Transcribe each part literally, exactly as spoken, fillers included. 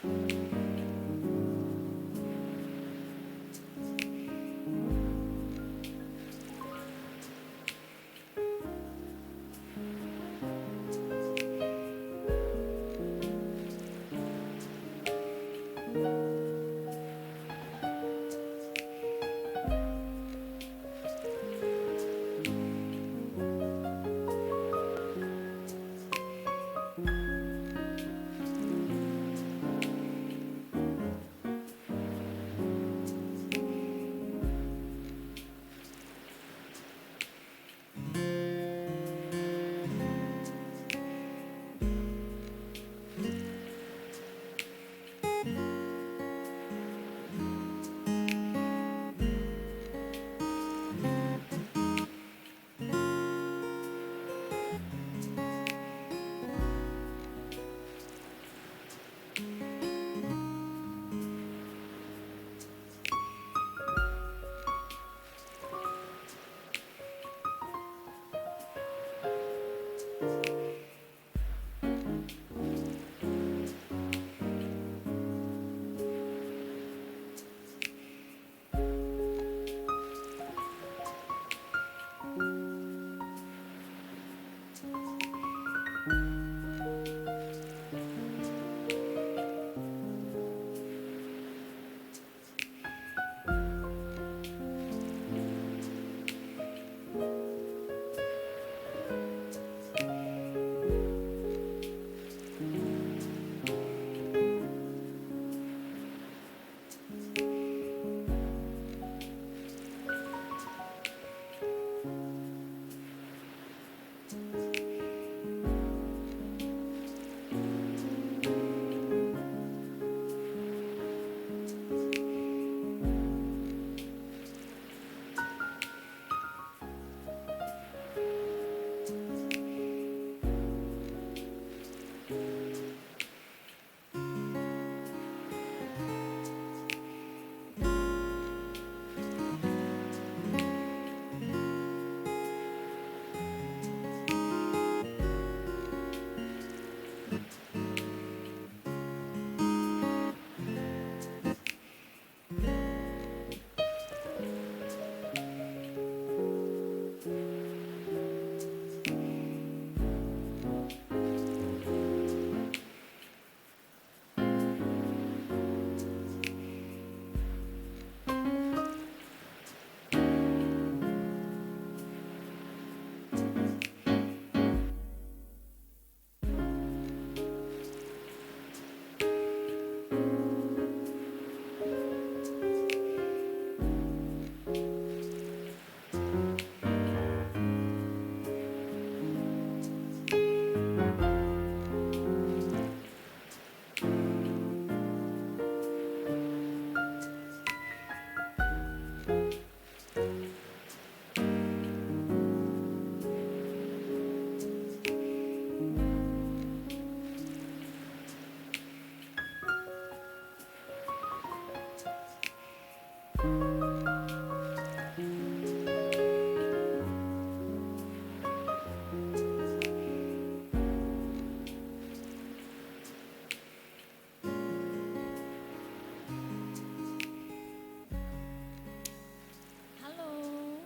Halo,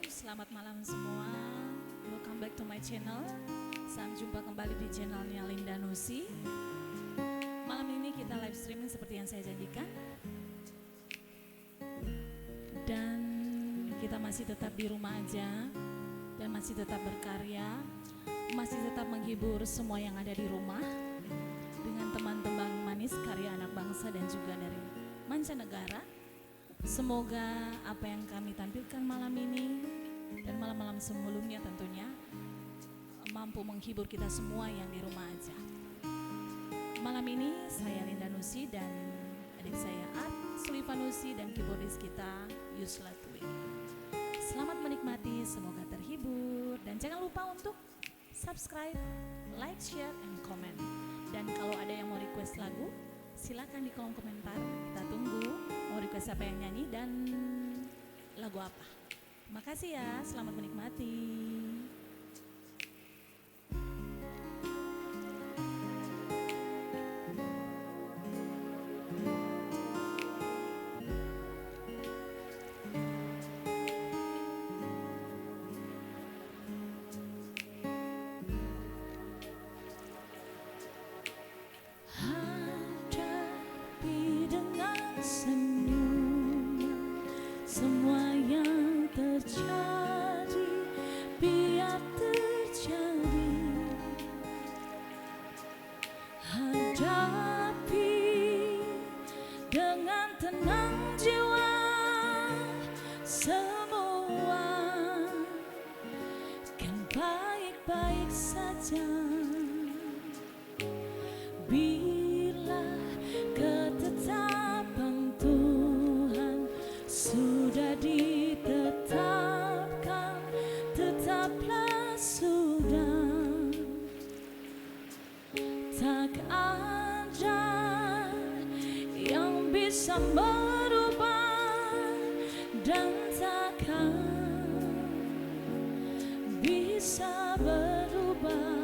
selamat malam semua. Welcome back to my channel. Salam jumpa kembali di channelnya Linda Nusi. Malam ini kita live streaming seperti yang saya janjikan. Dan kita masih tetap di rumah aja, dan masih tetap berkarya, masih tetap menghibur semua yang ada di rumah dengan tembang-tembang manis karya anak bangsa dan juga dari mancanegara. Semoga apa yang kami tampilkan malam ini dan malam-malam sebelumnya tentunya mampu menghibur kita semua yang di rumah aja. Malam ini saya Linda Nusi dan adik saya Art Sulifa Nusi dan keyboardis kita Yusla Twi. Selamat menikmati, semoga terhibur dan jangan lupa untuk subscribe, like, share, and comment. Dan kalau ada yang mau request lagu, silakan di kolom komentar. Kita tunggu mau request siapa yang nyanyi dan lagu apa. Makasih ya, selamat menikmati. Bila ketetapan Tuhan sudah ditetapkan, tetaplah sudah. Tak ada yang bisa merubah dan takkan bisa berubah.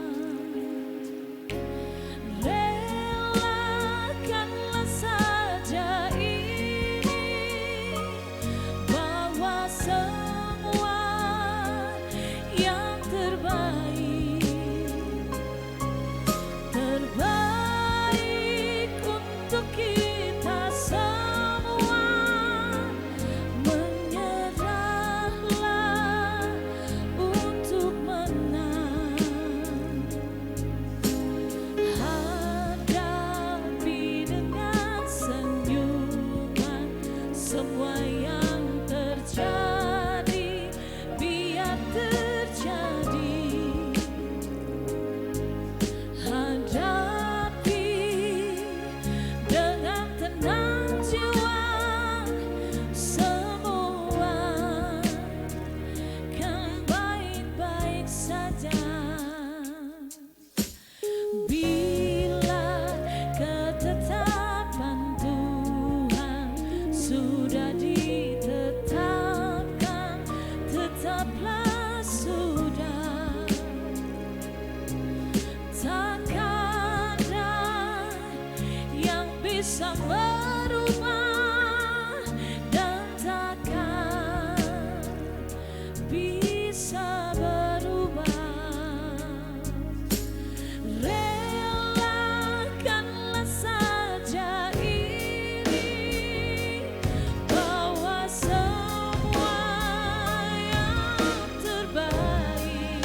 Relakanlah saja ini, bahwa semua yang terbaik, terbaik untuk kita semua. Menyerahlah untuk menang. Hadapi dengan senyuman semua yang terjadi, biar terjadi. Hadapi dengan tenang jiwa, semua kan baik-baik saja. Bila ketetapan Tuhan sudah ditetapkan, tetaplah sudah. Takkan ada yang bisa merubah dan takkan bisa berubah. Relakanlah saja ini, bahwa semua yang terbaik,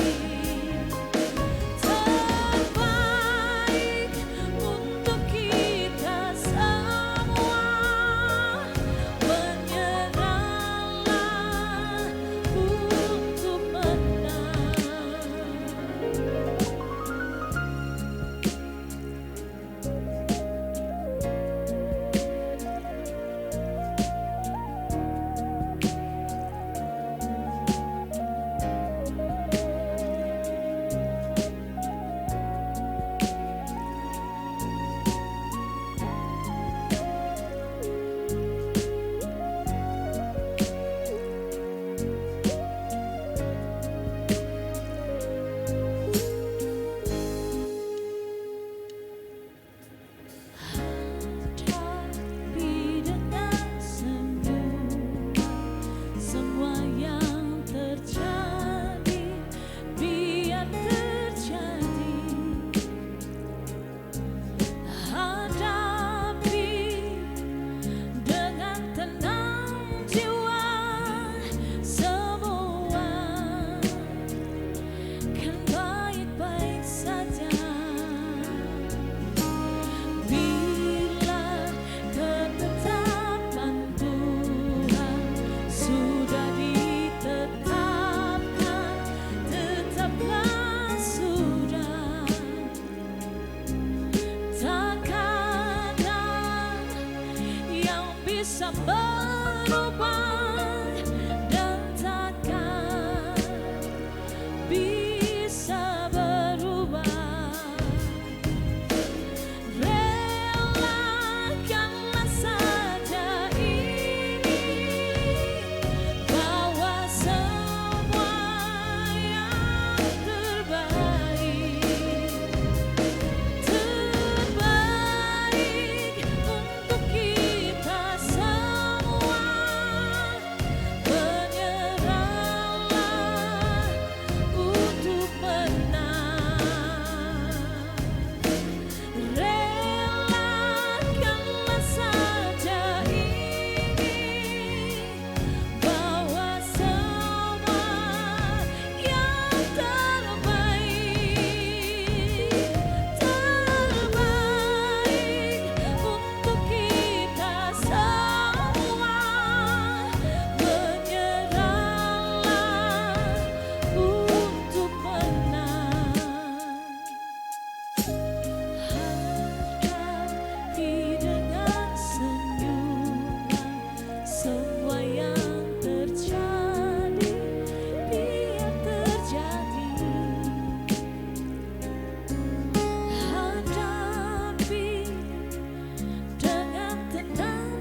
terbaik untuk kita semua. Menyerahlah untuk menang. Hadapi dengan senyuman semua yang terjadi, biar terjadi. Hadapi dengan tenang jiwa, semua kan baik-baik saja. Bila ketetapan Tuhan sudah ditetapkan, tetaplah sudah. Takkan ada yang bisa berubah dan takkan bisa berubah. Relakanlah saja ini, bahwa semua yang terbaik, terbaik untuk kita semua.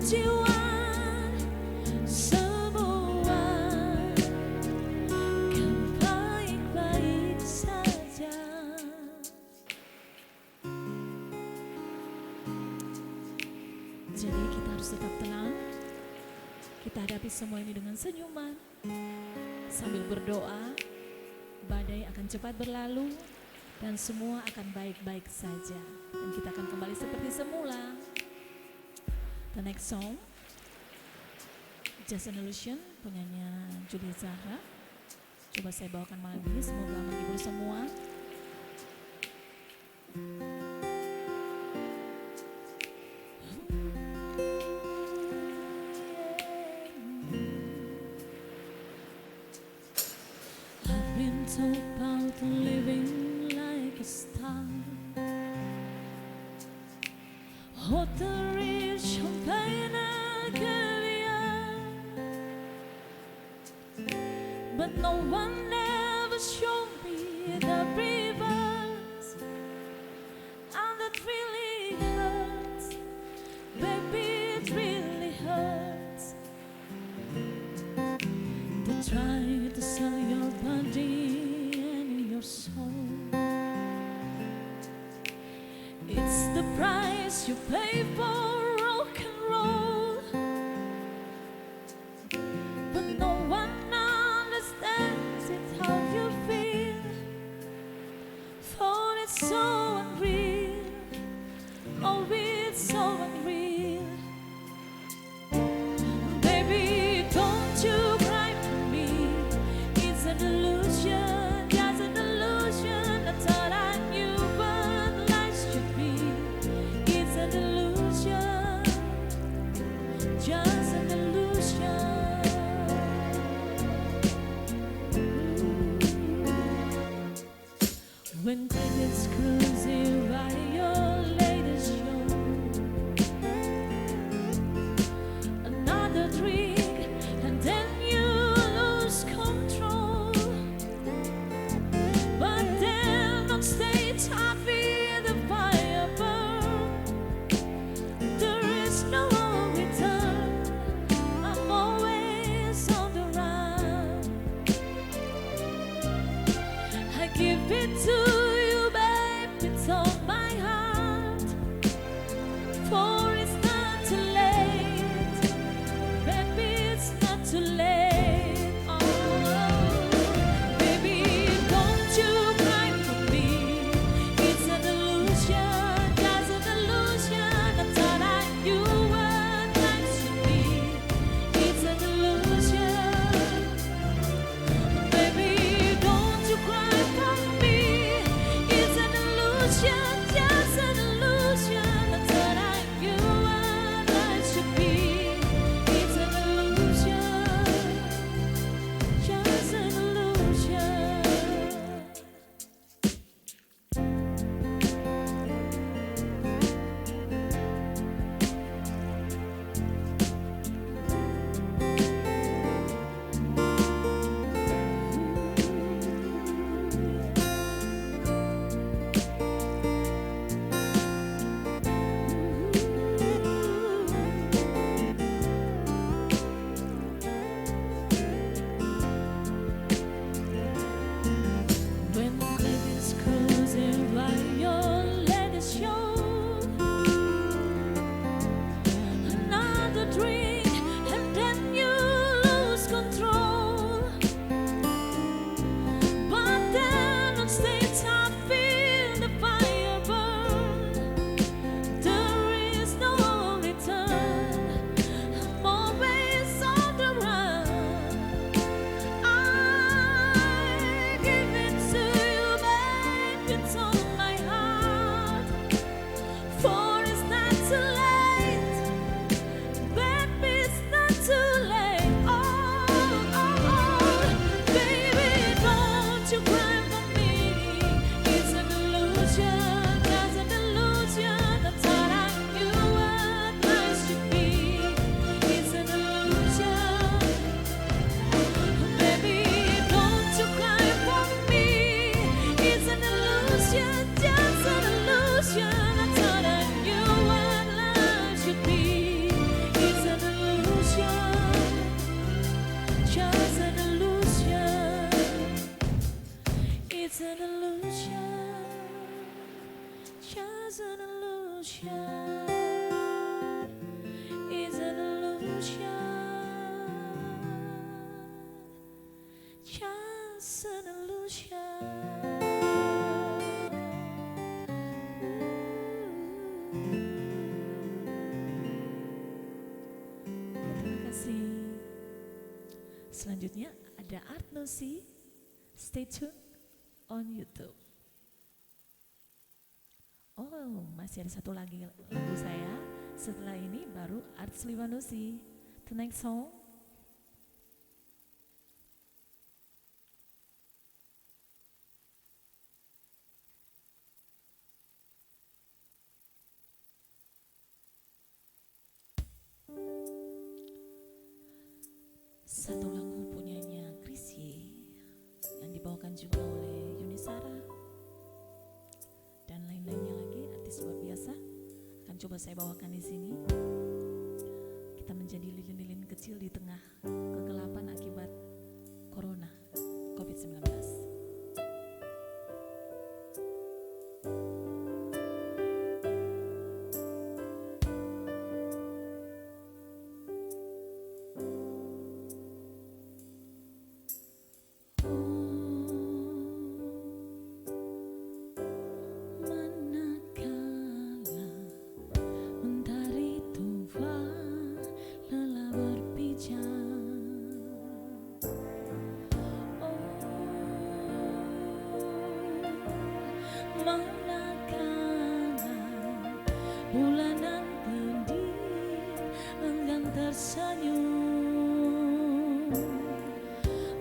Tuhan, semua kan baik-baik saja. Jadi, kita harus tetap tenang. Kita hadapi semua ini dengan senyuman, sambil berdoa, badai akan cepat berlalu, dan semua akan baik-baik saja. Dan kita akan kembali seperti semula. The next song, Just an Illusion, penyanyi Julia Zahra. Coba saya bawakan malam ini, semoga menghibur semua. I've been told about living like a star. Hotel rich, champagne and caviar. But no one ever showed me the rivers and it really hurts, baby, it really hurts. They try to sell your body and your soul. It's the price you pay for rock and roll. But no one understands it Illusion, just an illusion. Terima kasih. Selanjutnya ada Art Nusi. Stay tune on YouTube. Oh, masih ada satu lagi lagu saya. Setelah ini baru Arts Liwanusi. The next song. Satu lagu punyanya Chrisye yang dibawakan juga oleh Yuni Sara dan lain-lainnya lagi, artis luar biasa, akan coba saya bawakan di sini. Kita menjadi lilin-lilin kecil di tengah kegelapan akibat corona, covid sembilan belas. Oh, manakala mentari tua lelah berpijak. Oh, manakala bulanan terbit enggan tersenyum,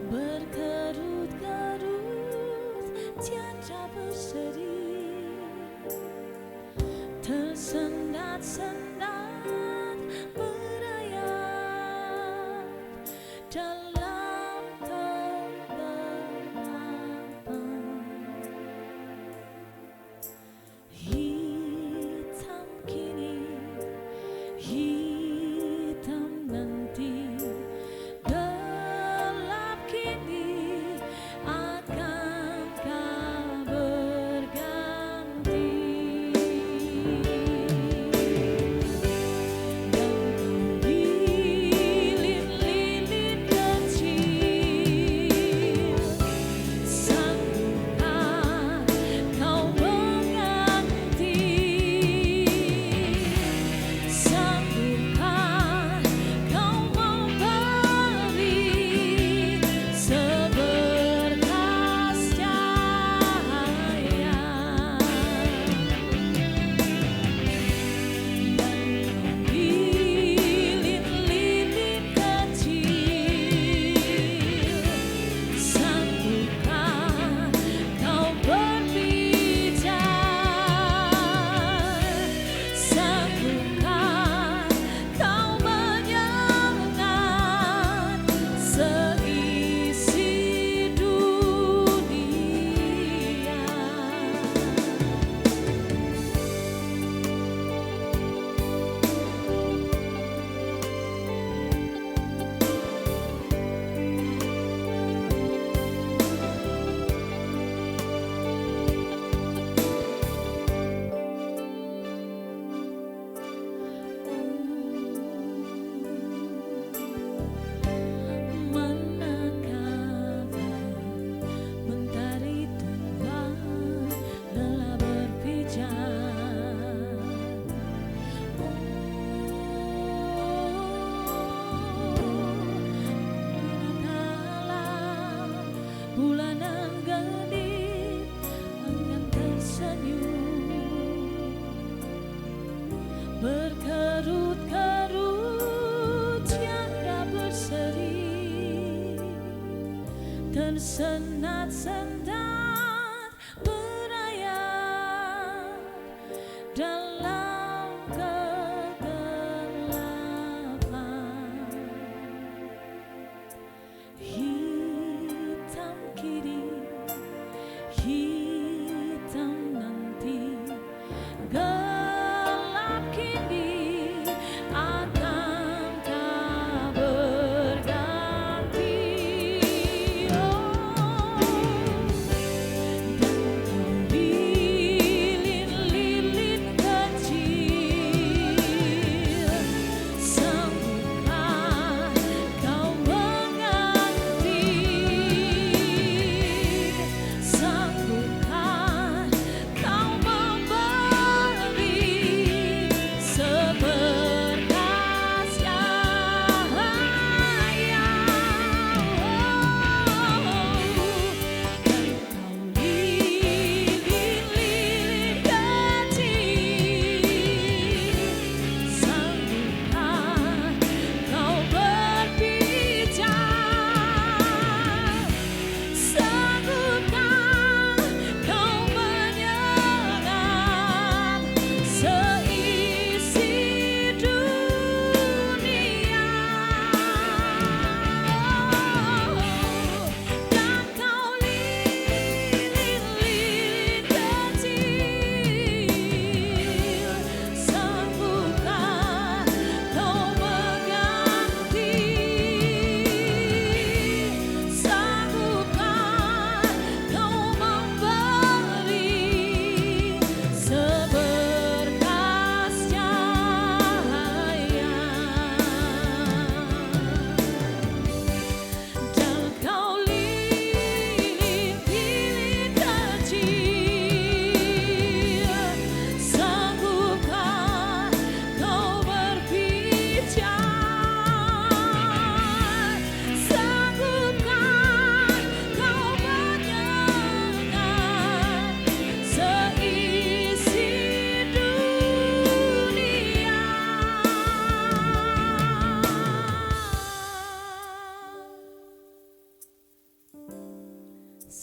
berkerut-kerut tiada berseri. Tersendat-sendat merayap dalam kegelapan. Hitam kini, hitam nanti, gelap kini, akankah berganti? Dan kau lilin-lilin kecil, sanggupkah kau mengganti? Sanggupkah kau memberi seberkas cahaya? Dan kau lilin-lilin kecil, sanggupkah kau berbicara? Sanggupkah kau menyengat seisi dunia? Manakala mentari tua lelah berpijak. Oh, manakala bulanan genit enggan tersenyum, berkerut-kerut tiada berseri, tersendat-sendat merayap dalam kegelapan. Hitam kini, hitam nanti, gelap kini, akankah berganti? Oh.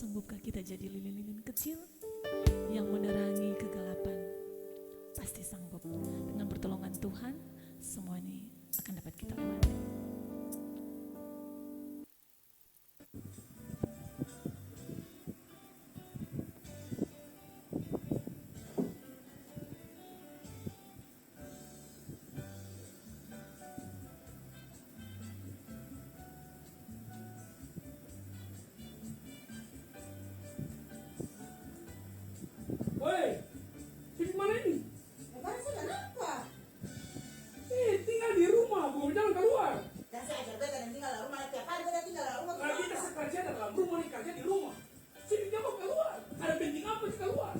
Sanggupkah kita jadi lilin-lilin kecil yang menerangi kegelapan? Pasti sanggup. Dengan pertolongan Tuhan, semua ini akan dapat kita lewati. Woi, se pi mana ini? Lebaran sa kanapa? Eh, tinggal di rumah, bukan bajalang kaluar. Jang se ajar beta deng tinggal dalam rumah, tiap hari beta tinggal dalam rumah. Lah, beta sa karja dalam rumah, ni karja di rumah. Seng jauh kaluar. Ada penting apa di kaluar?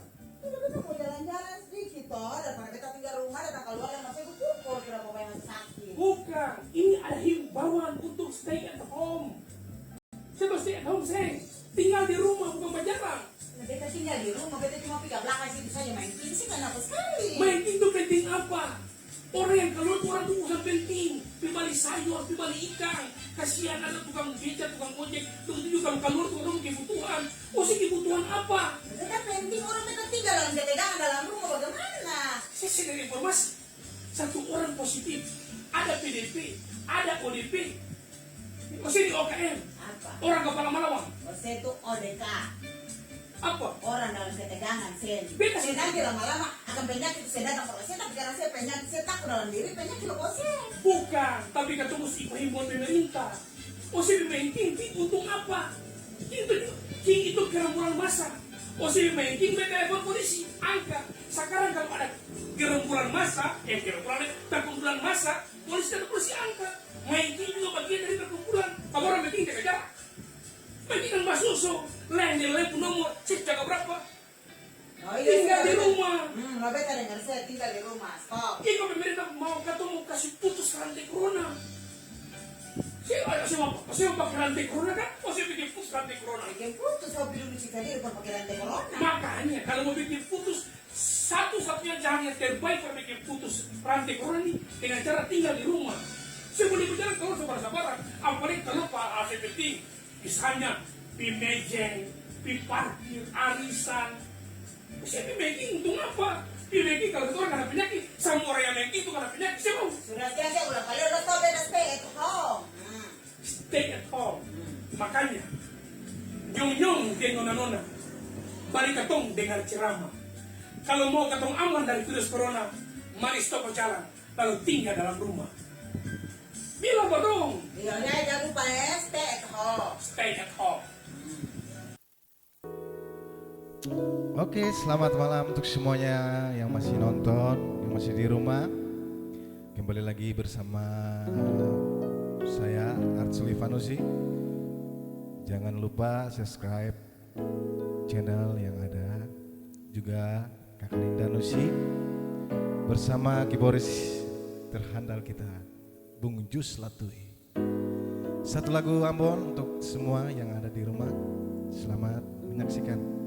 Itu beta mo jalan-jalan sadiki to, daripada beta tinggal rumah, datang kaluar yang masih kukur, sudah mo bayang saki. Bukan, ini ada himbauan untuk stay at home. Seng stay at home, seng. Tinggal di rumah, bukan bajalang. Nah, beta tinggal di rumah, beta cuma pi ka blakang situ saja maeng king, seng kanapa skali. Maeng king itu penting apa? Orang yang kaluar tu orang tu urusan penting, pi bali sayur, pi bali ikang. Kasihan ada tukang beca, tukang ojek, dong tuju kalu kaluar tu orang kebutuhan. Oh, se kebutuhan apa? Beta penting, orang beta tinggal dalam ketegangan dalam rumah, bagaimana? Saya, saya dari informasi, satu orang positif, ada P D P, ada O D P. Ose di O K M. Apa? Orang kapala malawang. Ose tu O D K. Apa? Orang dalam ketegangan, sen. Beta sen nanti lama-lama akan penyakit sen datang. Kalau sen tapi karena saya penyakit, saya takut dalam diri, penyakit lo ose. Bukan, tapi katong musti iko himbauan pemerintah. Ose maeng king, king untung apa? King itu, king itu gerombolan massa. Ose maeng king, beta telepon polisi, angka. Sakarang kalau ada gerombolan massa, eh, gerombolan, perkumpulan massa, polisi dan polisi angka. Maeng king juga bagian dari perkumpulan. Kabarang maeng king jaga jarak. Maeng king kan basuso, laeng deng laeng pung nomor, cek jaga berapa. Oh, iya, tinggal di rumah. Hmm, lo beta dengar saya tinggal di rumah. Stop. Iko pemerintah mau katong mau kasi putus rantai corona. Saya ada, saya mau, saya mau pakai rantai corona kan? Oh, saya bikin putus rantai corona. Bikin putus, kau bilang cuci tadi, bukan pakai rantai corona. Makanya, kalau mau bikin putus, satu-satunya jalan yang terbaik kalau bikin putus rantai corona ini dengan cara tinggal di rumah. Saya boleh berjalan keluar sabar-sabaran, apalagi kalau Pak A C P T, misalnya, pi mejeng, pi parkir, arisan. Saya pi mejeng, untung apa? Pi mejeng, kalau satu orang kena penyakit, semua orang yang mejeng itu kena penyakit, saya mau. Sudah, saya, saya ulang kali, udah stop, beta stay at home. Hmm. Stay at home. Makanya, nyong-nyong deng nona-nona, bali katong dengar ceramah. Kalo mau katong aman dari virus corona, mari stop bajalang, lalu tinggal dalam rumah. Bilang pa dong. Iya, iya, jangan lupa ya, stay at home. Stay at home. Oke, selamat malam untuk semuanya yang masih nonton, yang masih di rumah. Kembali lagi bersama saya, Arts Livanusi. Jangan lupa subscribe channel yang ada. Juga Kakak Linda Nusi bersama keyboardist terhandal kita, Bung Jus Latui. Satu lagu Ambon untuk semua yang ada di rumah. Selamat menyaksikan.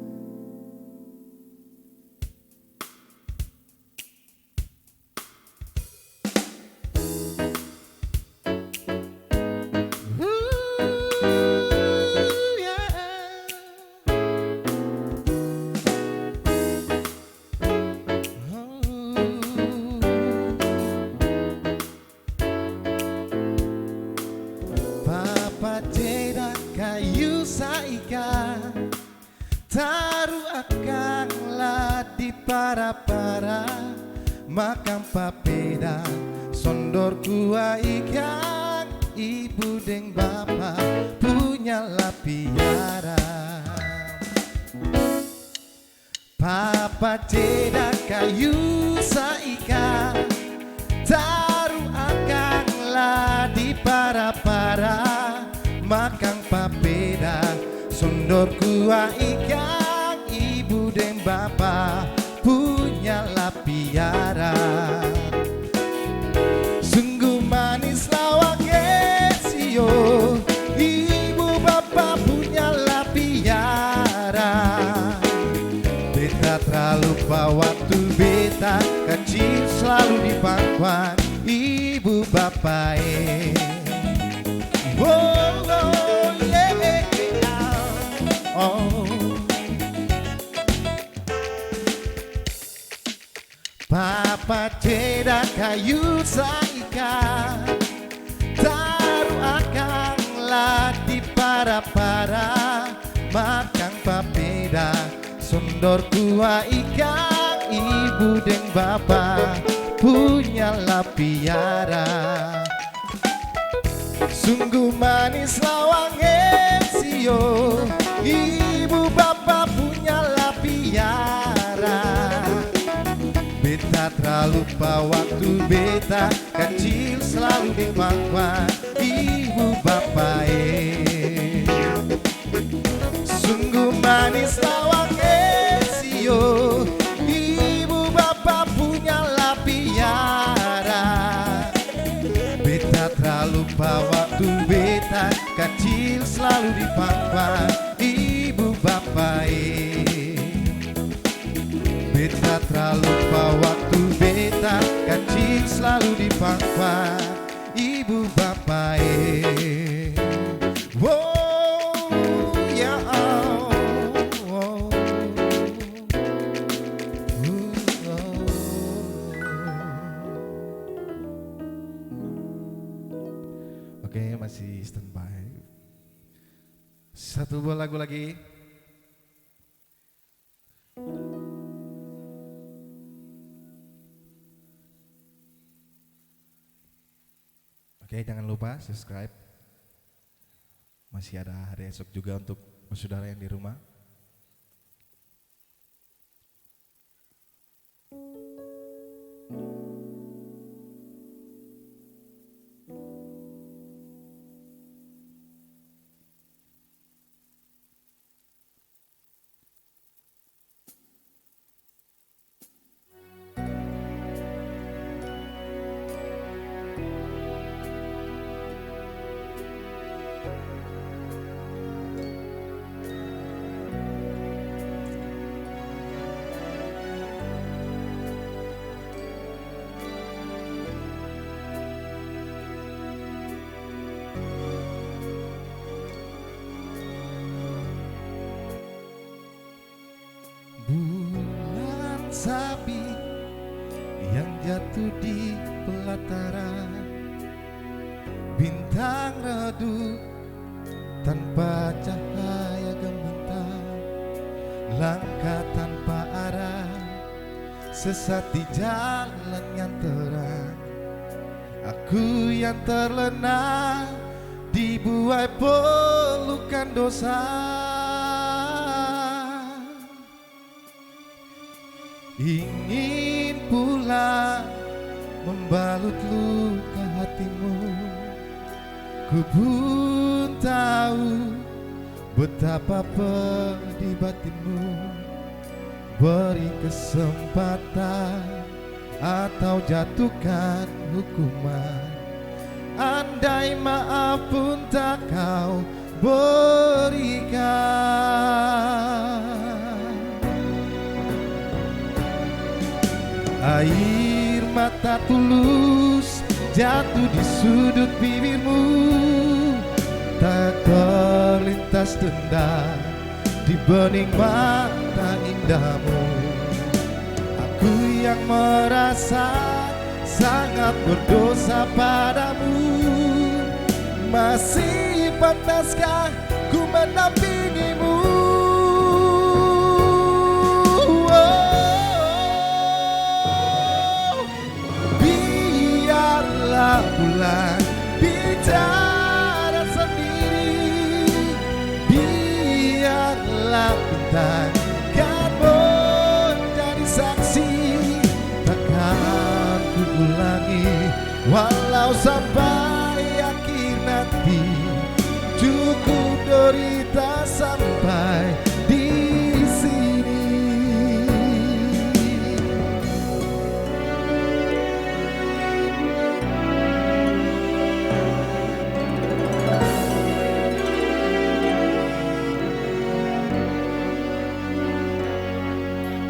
Papa jeda kayu saika, taru akang la di para-para, makang papeda, sondor kua ikang, ibu deng bapa punya la piara. Papa jeda kayu saika, taru akang la di para-para, makang papeda, sondor kua ikang, ibu deng bapa punya la piara. Sungguh manis lawak esio, ibu bapa punya la piara. Beta tra lupa waktu beta kacil slalu di pangkuan ibu bapa e. Oh, oh, yeah, yeah. Oh. Kayu saikang, taru akang la di para-para, makang papeda, sondor kua ikang, ibu deng bapa punya la piara. Sungguh manis lawang ensio, ibu bapa punya la piara. Beta tra lupa waktu beta kacil slalu dipangkuan ibu bapa e. Sungguh manis lawang ensio, ibu bapa punya la piara. Beta tra lupa waktu beta kacil slalu dipangkuan ibu bapa e. Beta tra lupa waktu beta kacil slalu dipangkuan ibu bapa e. Wow, ya Allah. Oke, masih standby. Satu buah lagu lagi. Oke, jangan lupa subscribe. Masih ada hari esok juga untuk saudara yang di rumah. Bulan sabit yang jatuh di pelataran, bintang redup tanpa cahaya gemilang, langkah tanpa arah, sesat di jalan yang terang. Aku yang terlena dibuai pelukan dosa. Ingin pulang membalut luka hatimu. Ku pun tahu betapa pedih batinmu. Beri kesempatan atau jatuhkan hukuman. Andai maaf pun tak kau berikan. Air mata tulus jatuh di sudut bibirmu, tak terlintas dendam di bening mata indahmu. Aku yang merasa sangat berdosa padamu, masih pantaskah ku mendampingimu? Oh, biarlah bulan bicara sendiri, biarlah bintang kan menjadi saksi. Takkan ku ulangi, walau sampai akhir nanti, cukup derita sampai di sini.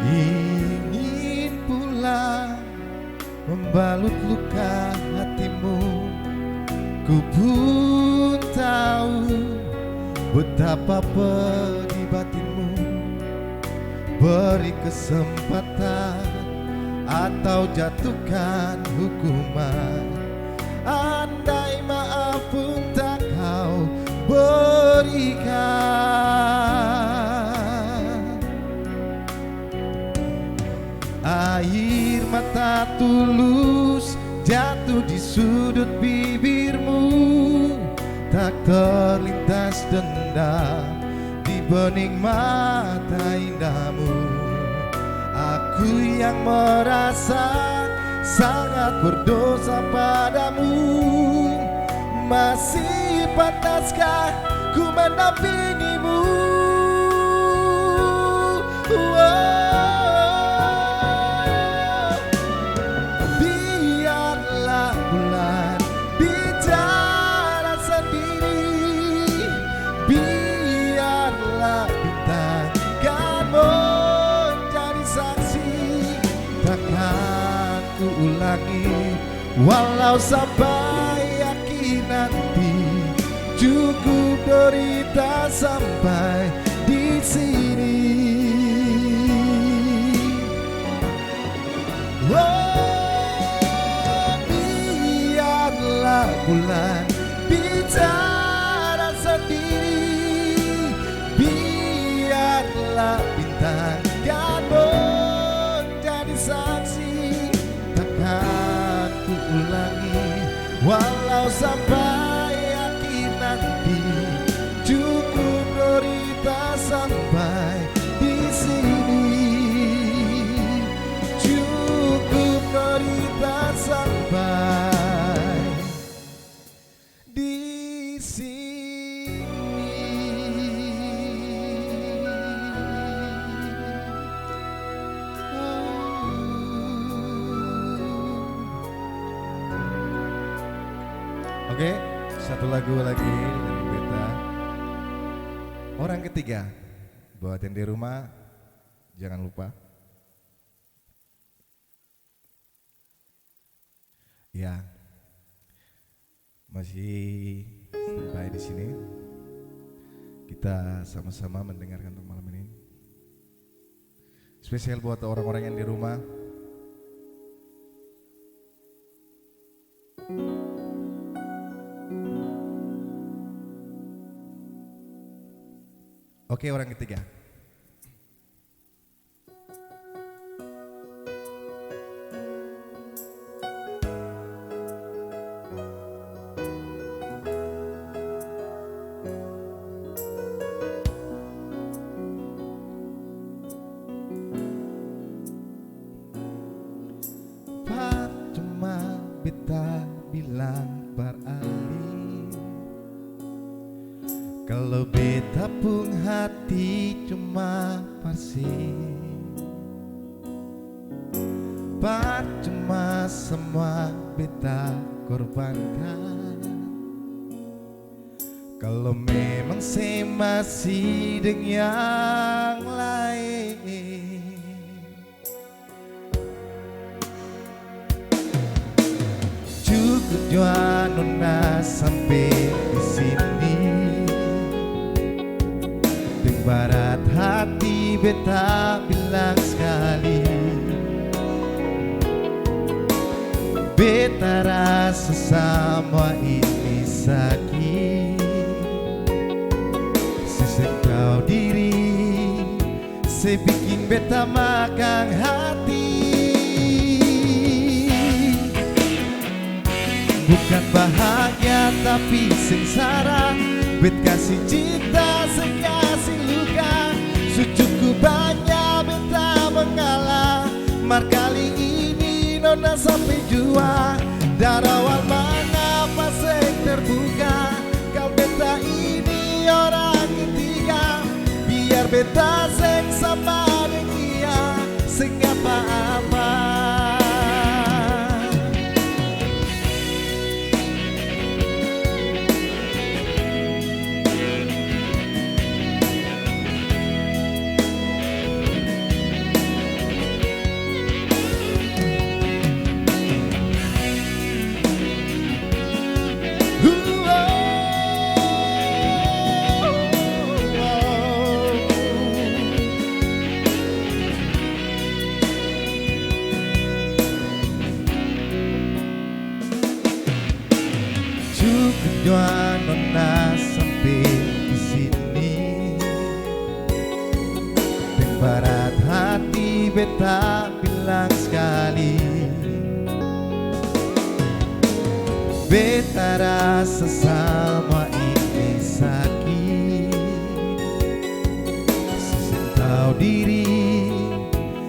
Ingin pulang membalut luka hatimu. Ku pun tahu betapa pedih batinmu. Beri kesempatan atau jatuhkan hukuman, andai maaf pun tak kau berikan. Air mata tulus jatuh di sudut bibirmu, tak terlintas dendam di bening mata indahmu. Aku yang merasa sangat berdosa padamu, masih pantaskah ku mendampingimu? Biarlah bulan bicara sendiri, biarlah bintang kan menjadi saksi. Takkan ku ulangi, walau sampai akhir nanti. Cukup derita sampai di sini. Oh, biarlah bulan bicara sendiri, biarlah bintang kan menjadi saksi. Takkan ku ulangi, walau sampai akhir nanti. Cukup derita sampai di sini. Cukup derita sampai di sini. Oke, satu lagu lagi dari beta. Orang ketiga, buat yang di rumah, jangan lupa. Ya, masih standby di sini. Kita sama-sama mendengarkan untuk malam ini. Spesial buat orang-orang yang di rumah. Oke, orang ketiga. Parcuma beta bilang par Ali, kalo beta pung hati cuma par se. Parcuma samua beta korbankan, kalo memang se masi deng yang laeng. Cukup jua nona sampe di sini. Deng barat hati beta bilang skali, beta rasa samua ini saki. Se seng tau diri, se biking beta makang hati. Bukan bahagia tapi sengsara, bet kasi cinta se kasi luka. Su cukup banya beta mengala, mar kali ini nona sampe jua. Darawal mangapa seng terbuka? Kal beta ini orang ketiga, biar beta seng sama deng dia, seng apa-apa. Jua nona sampe di sini. Deng barat hati beta bilang skali, beta rasa samua ini saki. Se seng tau diri,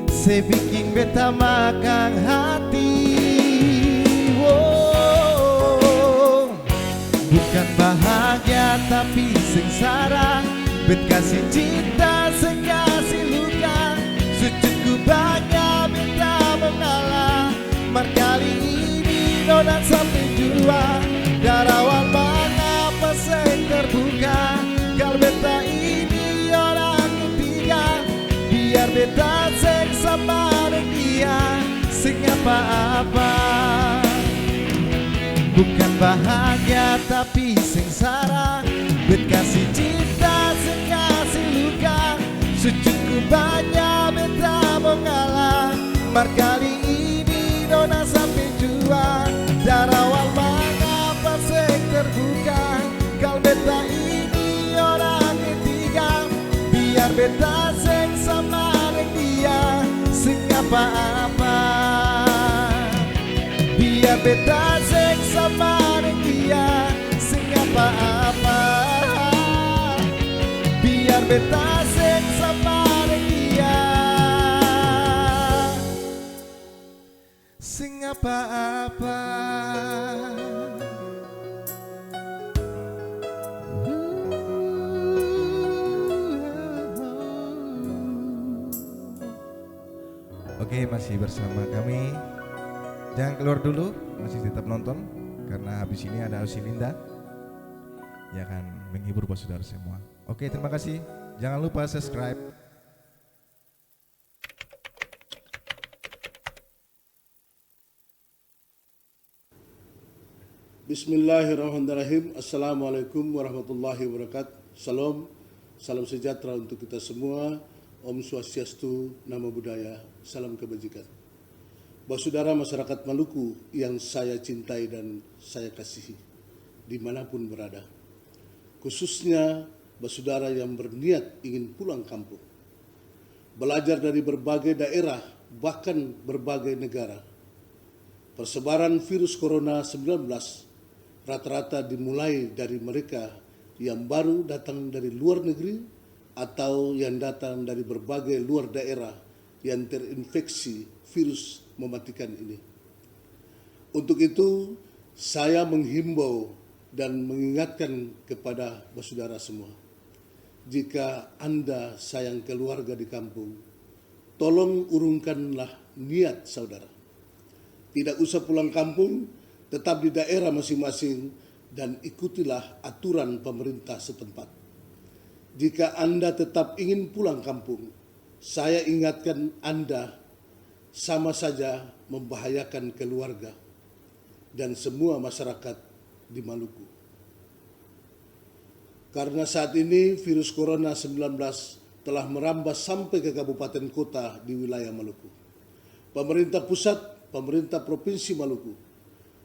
se biking beta makang hati. Woah. Bukan bahagia tapi sengsara. Bet kasi cinta, seng kasi luka. Sujud ku banya beta mengalah. Mar kali ini nona sampe jua. Darawan mangapa seng terbuka? Kal beta ini orang ketiga. Biar beta seng sama deng dia, seng apa-apa. Bukan bahagia tapi sengsara. Bet kasi cinta, seng kasi luka. Sujud ku banya beta mengalah. Mar kali ini nona sampe jua. Darawan mangapa seng terbuka? Kal beta ini orang ketiga. Biar beta seng sama deng dia, seng apa-apa. Biar beta seng sama deng dia, seng apa-apa. Biar beta seng sama deng dia, seng apa-apa. Oke, masih bersama kami. Jangan keluar dulu, masih tetap nonton, karena habis ini ada Ausilinda yang akan menghibur basudara semua. Oke, terima kasih. Jangan lupa subscribe. Bismillahirrahmanirrahim. Assalamualaikum warahmatullahi wabarakatuh. Shalom. Salam sejahtera untuk kita semua. Om Swastiastu, Namo Buddhaya, salam kebajikan. Basudara masyarakat Maluku yang saya cintai dan saya kasihi, dimanapun berada, khususnya basudara yang berniat ingin pulang kampung, belajar dari berbagai daerah, bahkan berbagai negara. Persebaran virus corona sembilan belas rata-rata dimulai dari mereka yang baru datang dari luar negeri atau yang datang dari berbagai luar daerah yang terinfeksi virus mematikan ini. Untuk itu, saya menghimbau dan mengingatkan kepada basudara semua, jika Anda sayang keluarga di kampung, tolong urungkanlah niat saudara. Tidak usah pulang kampung, tetap di daerah masing-masing, dan ikutilah aturan pemerintah setempat. Jika Anda tetap ingin pulang kampung, saya ingatkan Anda sama saja membahayakan keluarga dan semua masyarakat di Maluku. Karena saat ini virus corona sembilan belas telah merambah sampai ke kabupaten kota di wilayah Maluku. Pemerintah pusat, pemerintah Provinsi Maluku,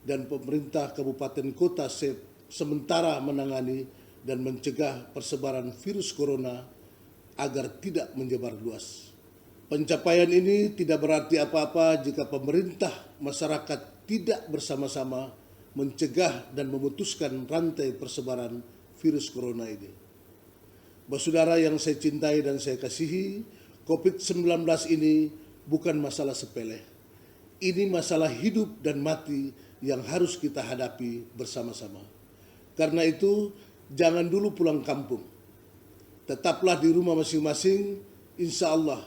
dan pemerintah kabupaten kota se-, sementara menangani dan mencegah persebaran virus corona agar tidak menyebar luas. Pencapaian ini tidak berarti apa-apa jika pemerintah, masyarakat tidak bersama-sama mencegah dan memutuskan rantai persebaran virus corona ini. Basudara yang saya cintai dan saya kasihi, covid sembilan belas ini bukan masalah sepele. Ini masalah hidup dan mati yang harus kita hadapi bersama-sama. Karena itu, jangan dulu pulang kampung. Tetaplah di rumah masing-masing, insya Allah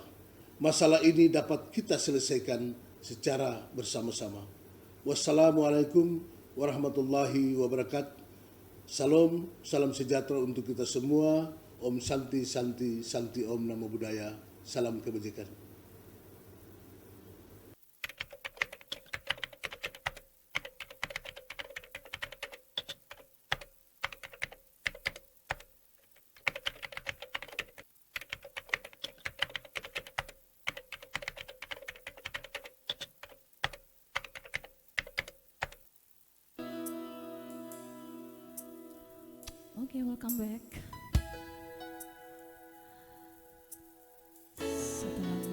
masalah ini dapat kita selesaikan secara bersama-sama. Wassalamualaikum warahmatullahi wabarakatuh. Shalom, salam sejahtera untuk kita semua. Om Santi, Santi, Santi Om Namo Buddhaya. Salam kebajikan. Oke, welcome back. Satu lagu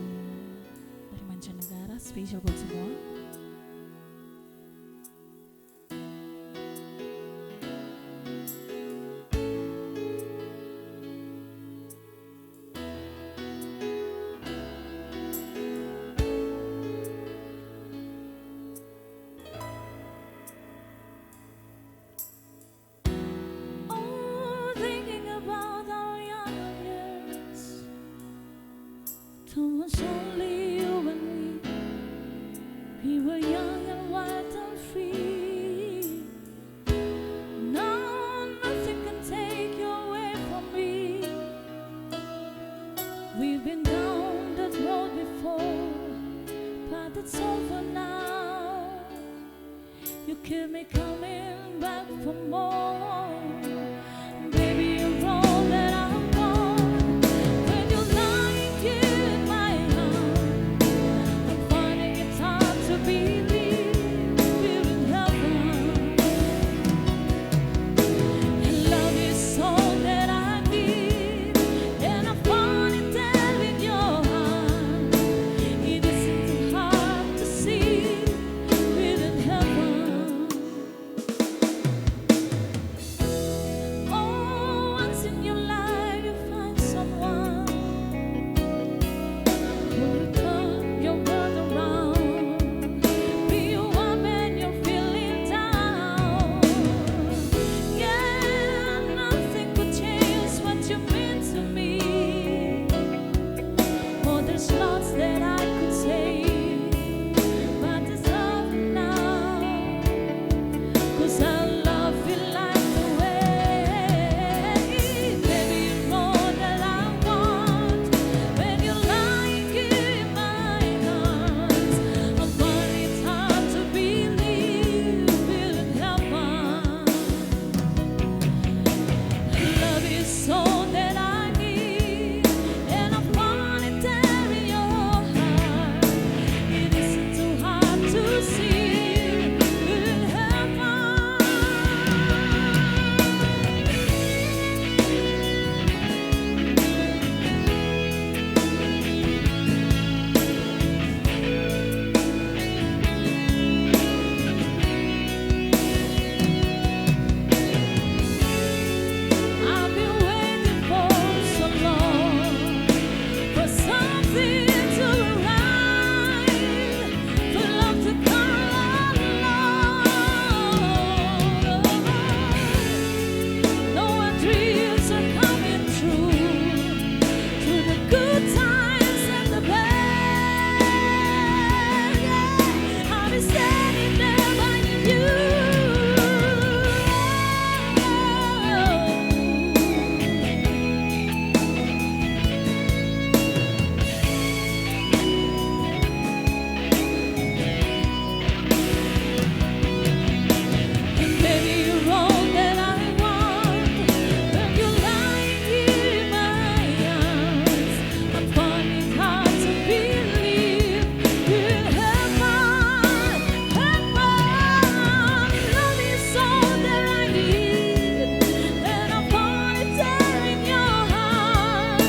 dari mancanegara, spesial buat semua. Oh, thinking about our younger years. It was only you and me. We were young and wild and free. Now nothing can take you away from me. We've been down that road before, but it's over now. You keep me coming back for more. Baby, you're all that I want. When you lie here in my arms, I'm finding it hard to believe we're in heaven. And love is all that I need, and I find it there in your heart. It isn't too hard to see. Within heaven. Oh, once in your life you find someone who will turn your world around, pick you up when you're feeling down. Yeah, nothing could change what you mean to me. Oh, there's lots that I could say, but it's all for now. 'Cause I love you like the way, baby, you're all that I want. When you lie here in my arms, I find it hard to believe we're in heaven. Love is all that I need, and I find it there in your heart. It isn't too hard to see in heaven. I've been waiting for so long for something to arrive, for love to come along. Now our dreams are coming true. Through the good times and the bad, yeah, I'll be standing there by you. And baby, you're all that I want. When you lie in my arms, I'm finding hard to believe in heaven, heaven. Love is all that I need, and I find it there in your heart.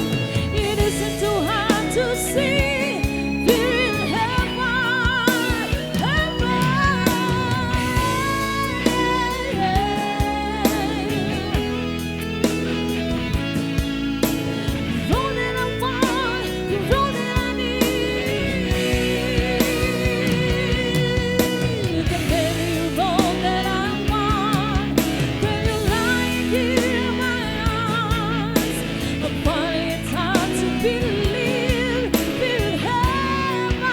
It isn't too hard to see, we're in heaven. But it's hard to believe in heaven.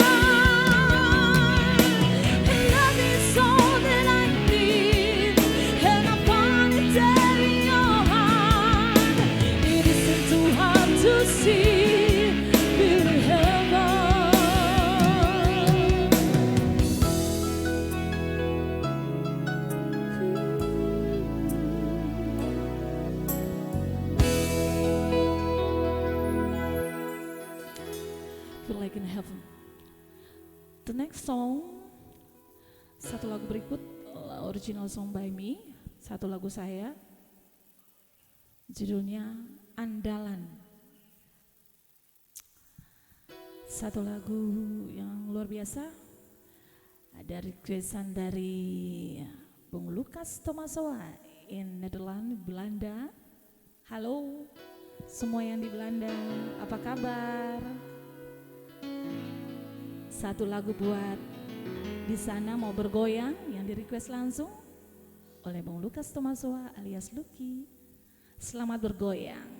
And love is all that I need, and I find it there in your heart. It isn't too hard to see, feel heaven. Feel like in heaven. The next song, satu lagu berikut, uh, original song by me, satu lagu saya. Judulnya Andalan. Satu lagu yang luar biasa. Ada requestan dari Bung Lukas Tomasoa in Nederland, Belanda. Halo, semua yang di Belanda, apa kabar? Satu lagu buat di sana mau bergoyang yang di-request langsung oleh Bung Lukas Tomasoa alias Lucky. Selamat bergoyang.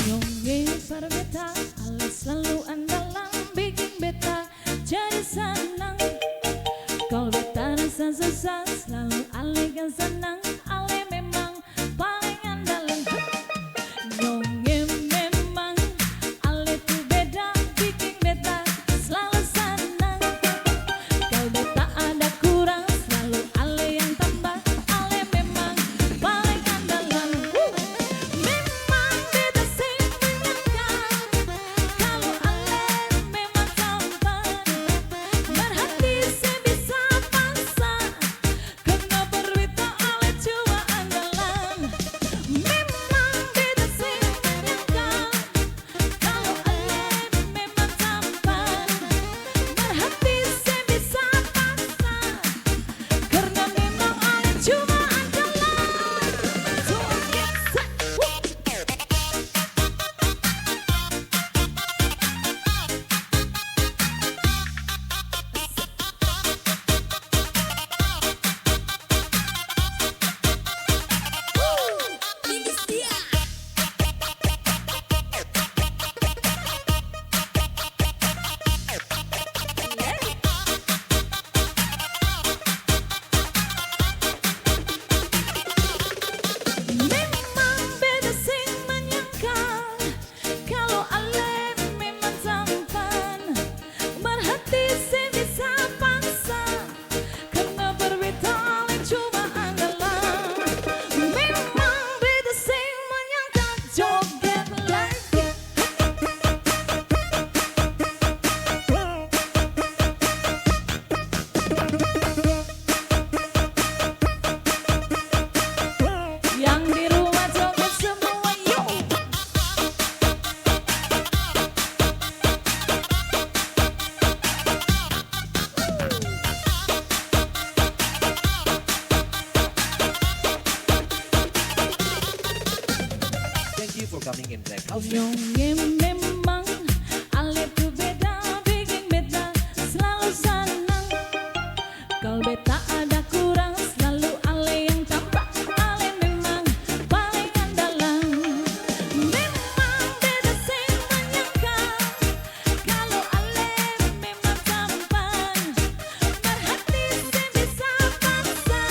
Nyong e par beta, ale slalu andalan biking beta jadi sanang. Kalo beta rasa susah, slalu ale kas sanang, ale memang paleng andalan. Nyong e memang ale tu beda, biking beta slalu sanang. Kalo beta ada kurang, slalu ale yang tambah, ale memang paleng andalan. Wuh! Memang beta seng menyangka, kalo ale memang tampan, berhati seng bisa paksa. Karna par beta ale cuma andalan. Memang beta seng menyangka, kalo ale memang tampan, berhati seng bisa paksa. Karna memang ale cuma andalan. Joget sa-, wuh. Memang beta seng menyangka, kalo ale memang tampan, berhati seng bisa paksa, karna par beta ale cuma andalan. Memang beta seng menyangka, joget lagi. Yang di rumah joget semua, yo. Thank you for coming in Black House. Nyong e memang ale tu beda, biking beta slalu sanang. Kalo beta ada kurang, slalu ale yang tambah, ale memang paleng andalan. Memang beta seng menyangka, kalo ale memang tampan, berhati seng bisa paksa,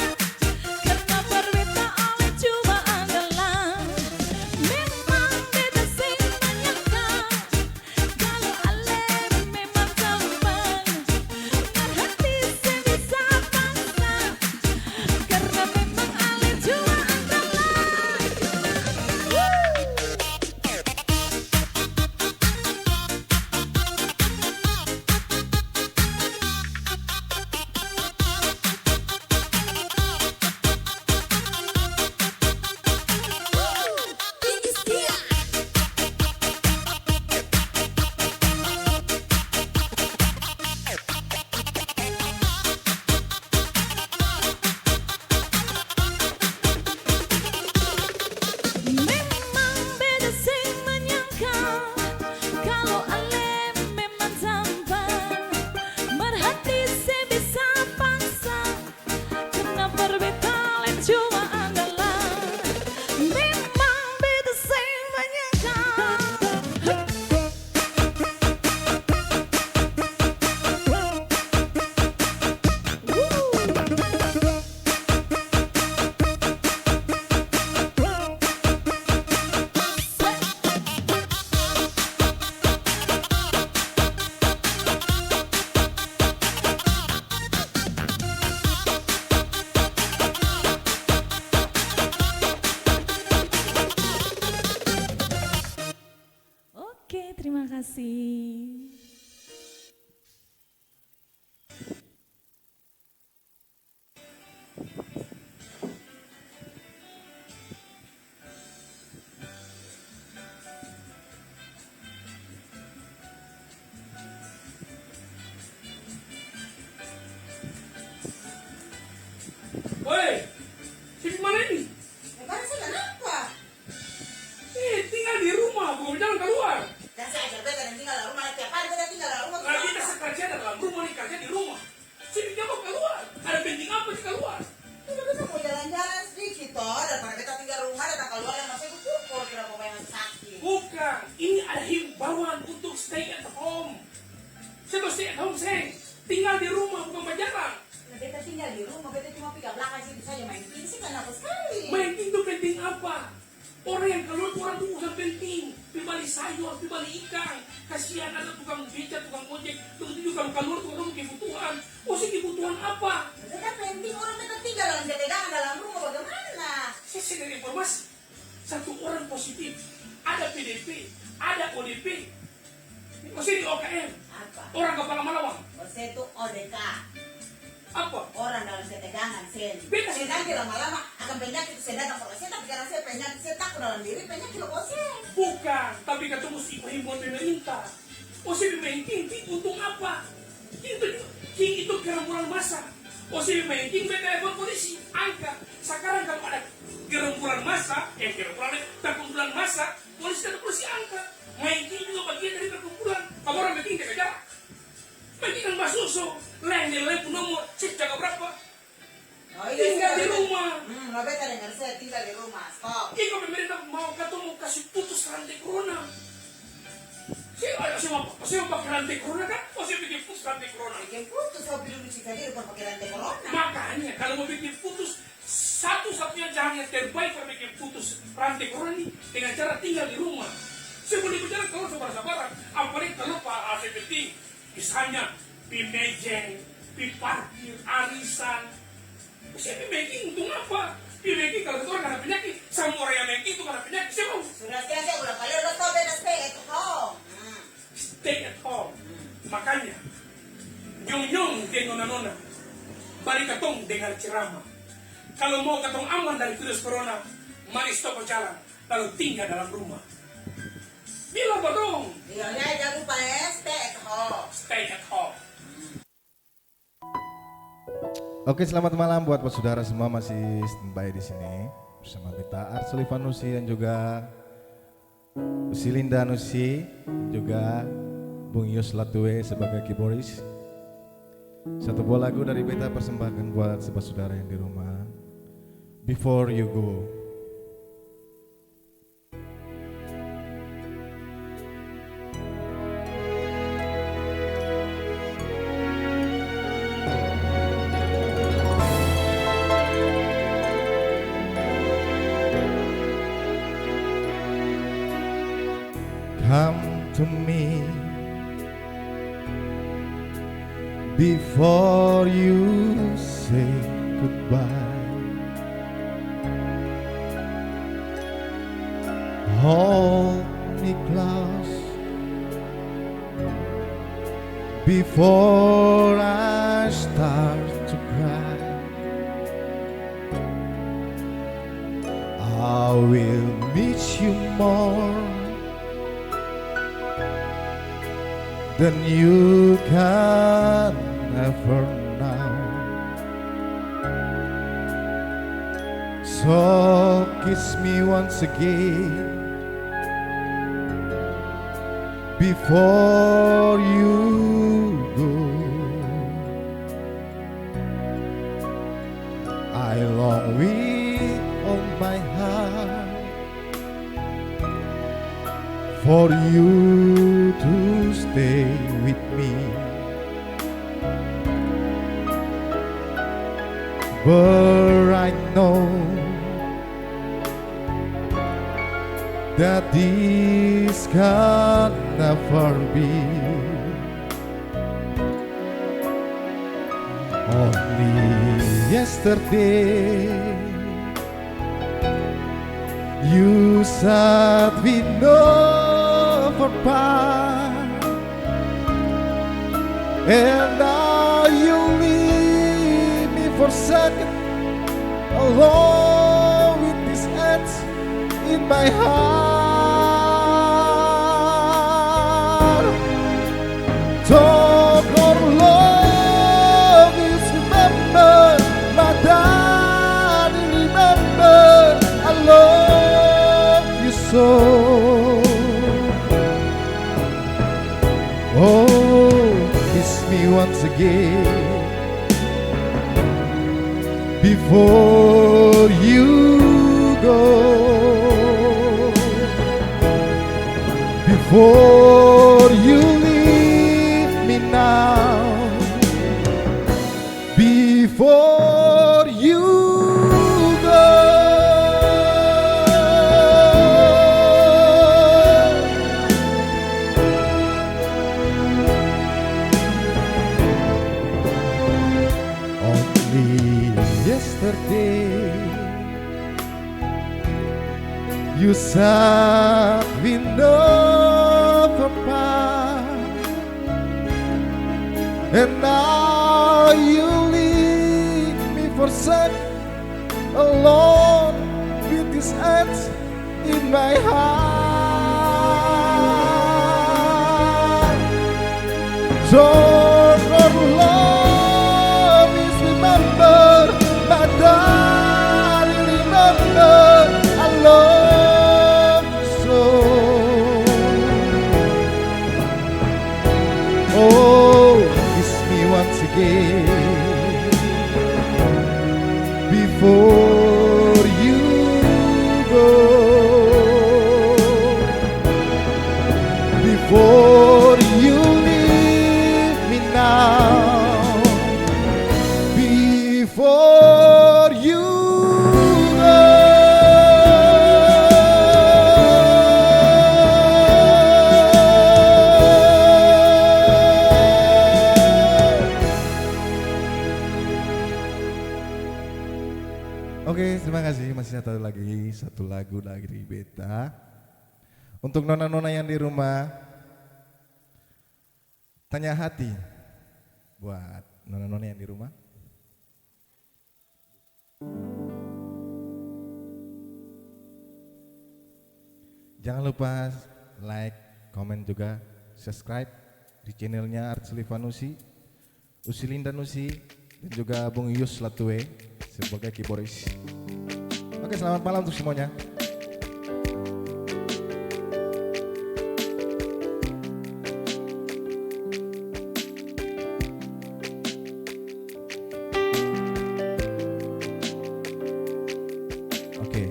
karna par beta ale cuma andalan. Memang beta seng menyangka, kalo ale memang tampan, berhati seng bisa paksa. Woi, si mana ini? Ya, barang saya kenapa? Eh, tinggal di rumah, bukan jalan keluar. Kan saya ajar beta dan tinggal di rumah, tiap hari beta tinggal di rumah, nah, kenapa? Beta sekerja dalam rumah, ni kerja di rumah. Sini jauh kaluar. Ada penting apa sih kaluar? Itu beta mau jalan-jalan sedikit to, daripada beta tinggal rumah, datang kaluar yang masih kukur, kira mau yang sakit. Bukan, ini ada himbauan untuk stay at home. Saya stay at home, seng. Tinggal di rumah, bukan bajalan. Nah, beta tinggal di rumah, beta cuma pi ka belakang situ saja main game sih, kanapa sekali. Main game itu penting apa? Orang yang kaluar tu orang tu urusan penting, pi bali sayur, pi bali ikang. Kasihan ada tukang beca, tukang ojek, begitu juga kalu kaluar tu orang kebutuhan. Oh, si kebutuhan apa? Beta penting, orang beta tinggal dalam ketegangan dalam rumah, bagaimana? Saya, saya dari informasi, satu orang positif, ada P D P, ada O D P. Ose di O K M. Apa? Orang kapala malawang. Ose tu O D K. Apa? Orang dalam ketegangan, sen. Beta sen nanti lama-lama akan penyakit, sen datang. Kalau sen tak pikiran saya penyakit, saya takut dalam diri, penyakit lo ose. Bukan, tapi katong musti himbau pemerintah. Ose main king, king untung apa? King itu, king itu gerombolan massa. Ose main king, beta telepon polisi, angka. Sekarang kalau ada gerombolan massa, eh, gerombolan, perkumpulan massa, polisi dan polisi angka. Main king juga bagian dari perkumpulan. Kamu orang main king jaga jarak. Main king kan basusu, lain dia lain pun nomor, cek jaga berapa. Oh, iya, tinggal di rumah. Hmm, lo beta dengar saya tinggal di rumah. Stop. Iko pemerintah mau katong mau kasih putus rantai corona. Saya ada, saya mau, saya mau pakai rantai corona kan? Oh, saya bikin putus rantai corona. Bikin putus, lo bilang cuci tadi, bukan pakai rantai corona. Makanya, kalau mau bikin putus, satu-satunya jalan yang terbaik kalau bikin putus rantai corona ini dengan cara tinggal di rumah. Saya boleh berjalan keluar sabar-sabaran, apalagi kalau Pak A C P T misalnya pi mejeng, pi parkir, arisan. Saya pi mejeng, untung apa? Pi mejeng, kalau orang kena penyakit, sama orang yang mejeng itu kena penyakit, saya mau. Sudah, saya, saya ulang kali, udah tahu, beta stay at home. Hmm. Stay at home. Makanya, nyong-nyong deng nona-nona, mari katong dengar ceramah. Kalau mau katong aman dari virus corona, mari stop bajalan, lalu tinggal dalam rumah. Bilang pa dong. Iya, iya, jangan lupa ya, stay at home. Stay at home. Oke, selamat malam buat basudara semua masih standby di sini bersama beta Art Solivanusi dan juga Silinda Nusi, juga Bung Yos Latue sebagai keyboardist. Satu buah lagu dari beta persembahkan buat basudara yang di rumah. Before You Go. Come to me before you say goodbye. Hold me close before I start to cry. I will miss you more than you can ever know. So kiss me once again before you go. I long with all my heart for you to stay with me. But I know that this can never be. Only yesterday you said we never part, and now you leave me forsaken. Alone with this hurt in my heart. Talk or love is remember, my darling, remember, I love you so. Oh, kiss me once again before you go, before you leave me now, before you go. Only yesterday you said we never part, and now you leave me forsake, alone with this hurt in my heart. Don't love is remember, my darling, remember, I love you so. Oh, kiss me once again before you go, before you leave me now, before you go. Oke, terima kasih. Masih ada lagi satu lagu dari beta. Untuk nona-nona yang di rumah, Tanya Hati. Buat nona-nona yang di rumah. Jangan lupa like, komen juga, subscribe di channelnya Arts Livanusi, Usi Linda Nusi, dan juga Bung Yus Latue sebagai keyboardist. Oke, selamat malam untuk semuanya. Oke.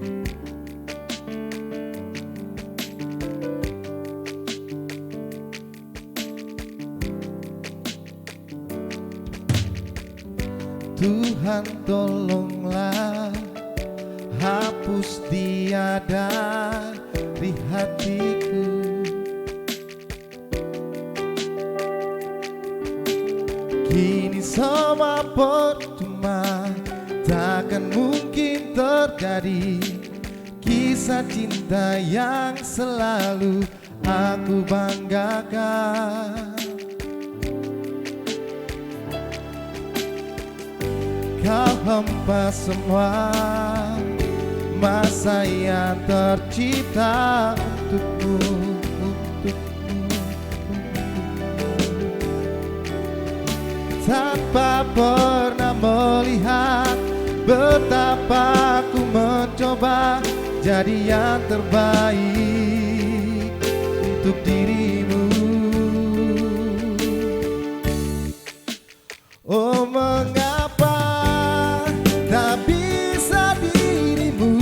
Tuhan, tolonglah hapus dia dari hatiku. Kini semua percuma, takkan mungkin terjadi kisah cinta yang selalu aku banggakan. Kau hempas semua masa yang tercipta untukmu, untukmu, untukmu. Tanpa pernah melihat betapa ku mencoba jadi yang terbaik untuk dirimu. Oh, mengapa tak bisa dirimu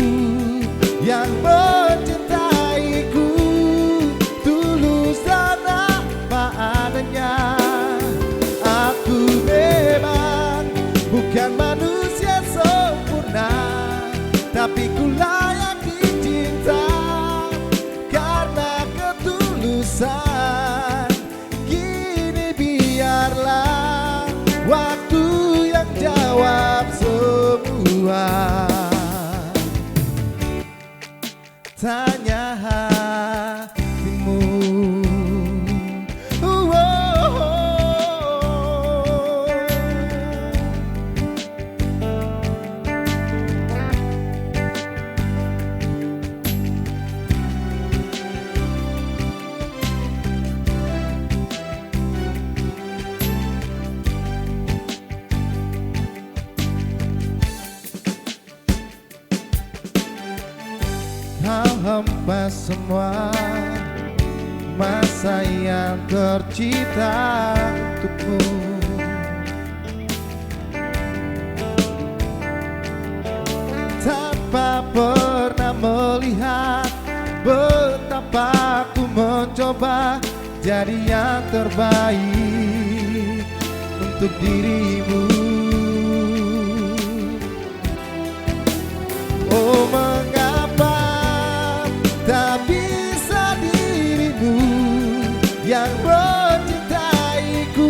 yang mencintaiku tulus dan apa adanya? Aku memang bukan manusia sempurna, tapi ku layak dicinta karena ketulusan. Kini biarlah waktu yang jawab semua tanya hatimu. Wow. Pas semua masa yang tercipta untukmu, tanpa pernah melihat betapa ku mencoba jadi yang terbaik untuk dirimu. Oh, mengapa tak bisa dirimu yang mencintaiku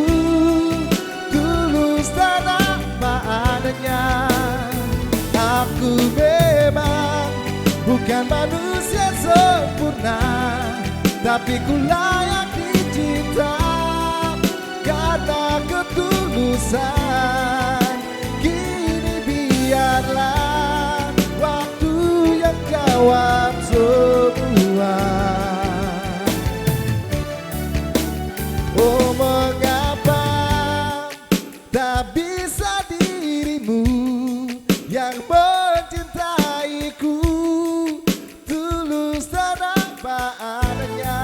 tulus dan apa adanya? Aku memang bukan manusia sempurna, tapi ku layak dicinta karena ketulusan. Kini biarlah waktu yang jawab semua. Oh, mengapa tak bisa dirimu yang mencintaiku tulus dan apa adanya?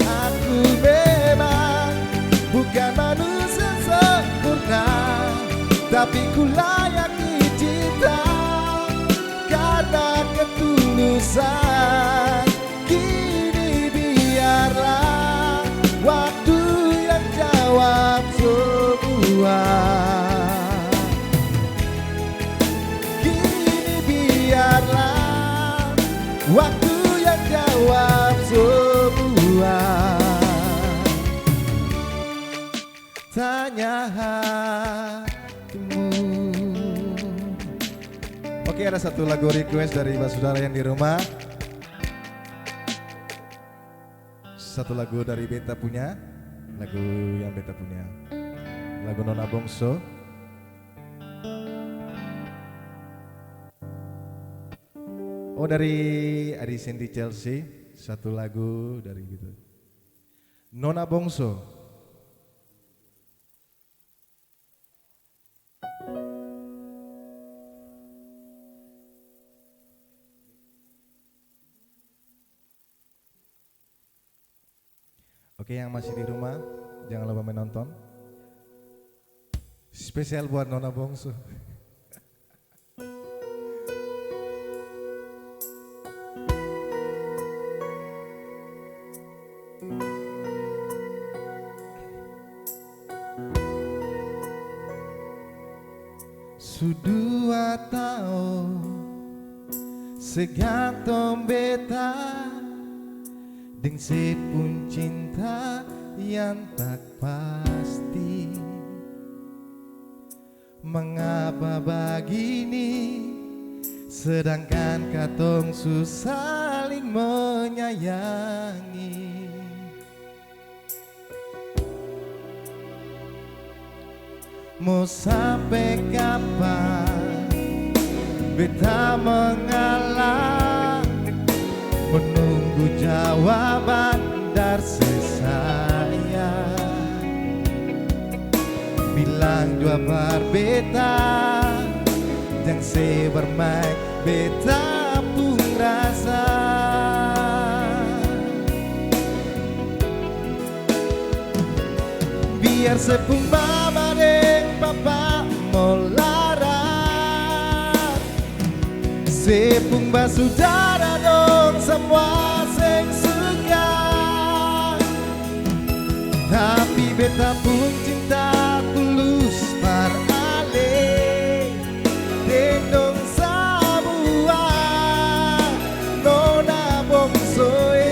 Aku memang bukan manusia sempurna, tapi ku layak dicinta karena ketulusan. Kini biarlah waktu yang jawab semua. Kini biarlah waktu yang jawab semua. Tanya hatimu. Oke, ada satu lagu request dari basudara yang di rumah. Satu lagu dari beta punya, lagu yang beta punya. Lagu Nona Bongso. Oh, dari Adi Sandy Chelsea, satu lagu dari gitu. Nona Bongso. Oke, yang masih di rumah, jangan lupa menonton. Spesial buat Nona Bongso. Su dua taong se gantong beta deng se pung cinta yang tak pasti. Mengapa bagini, sedangkan katong su saling menyayangi? Mo sampe kapan beta mengalah, menunggu jawaban dari se sayang? Bilang jua par beta, jang se bermain beta pung rasa. Biar se pung mama deng papa mo larang, se pung basudara dong samua seng suka. Tapi beta pung cinta tulus par ale deng dong samua, Nona Bongso e.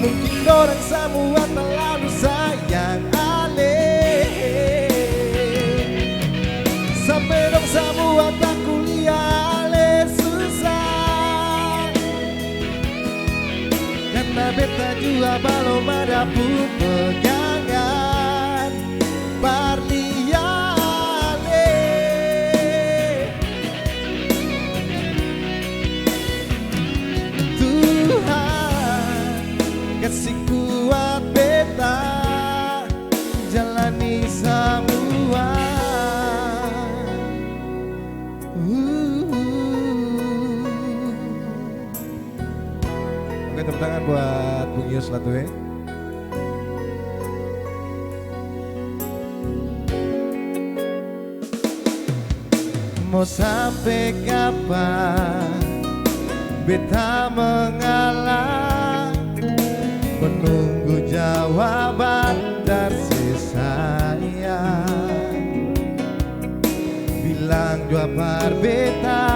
Mungkin dorang samua talalu sayang ale, sampe dong samua takulia ale susah. Karna beta jua balom ada pung pegangan par lia ale. Tuhan, kasi kuat beta jalani samua. Uh. Satu, eh. Mo sampe kapa beta mengalah, menunggu jawaban dari si sayang? Bilang jua par beta,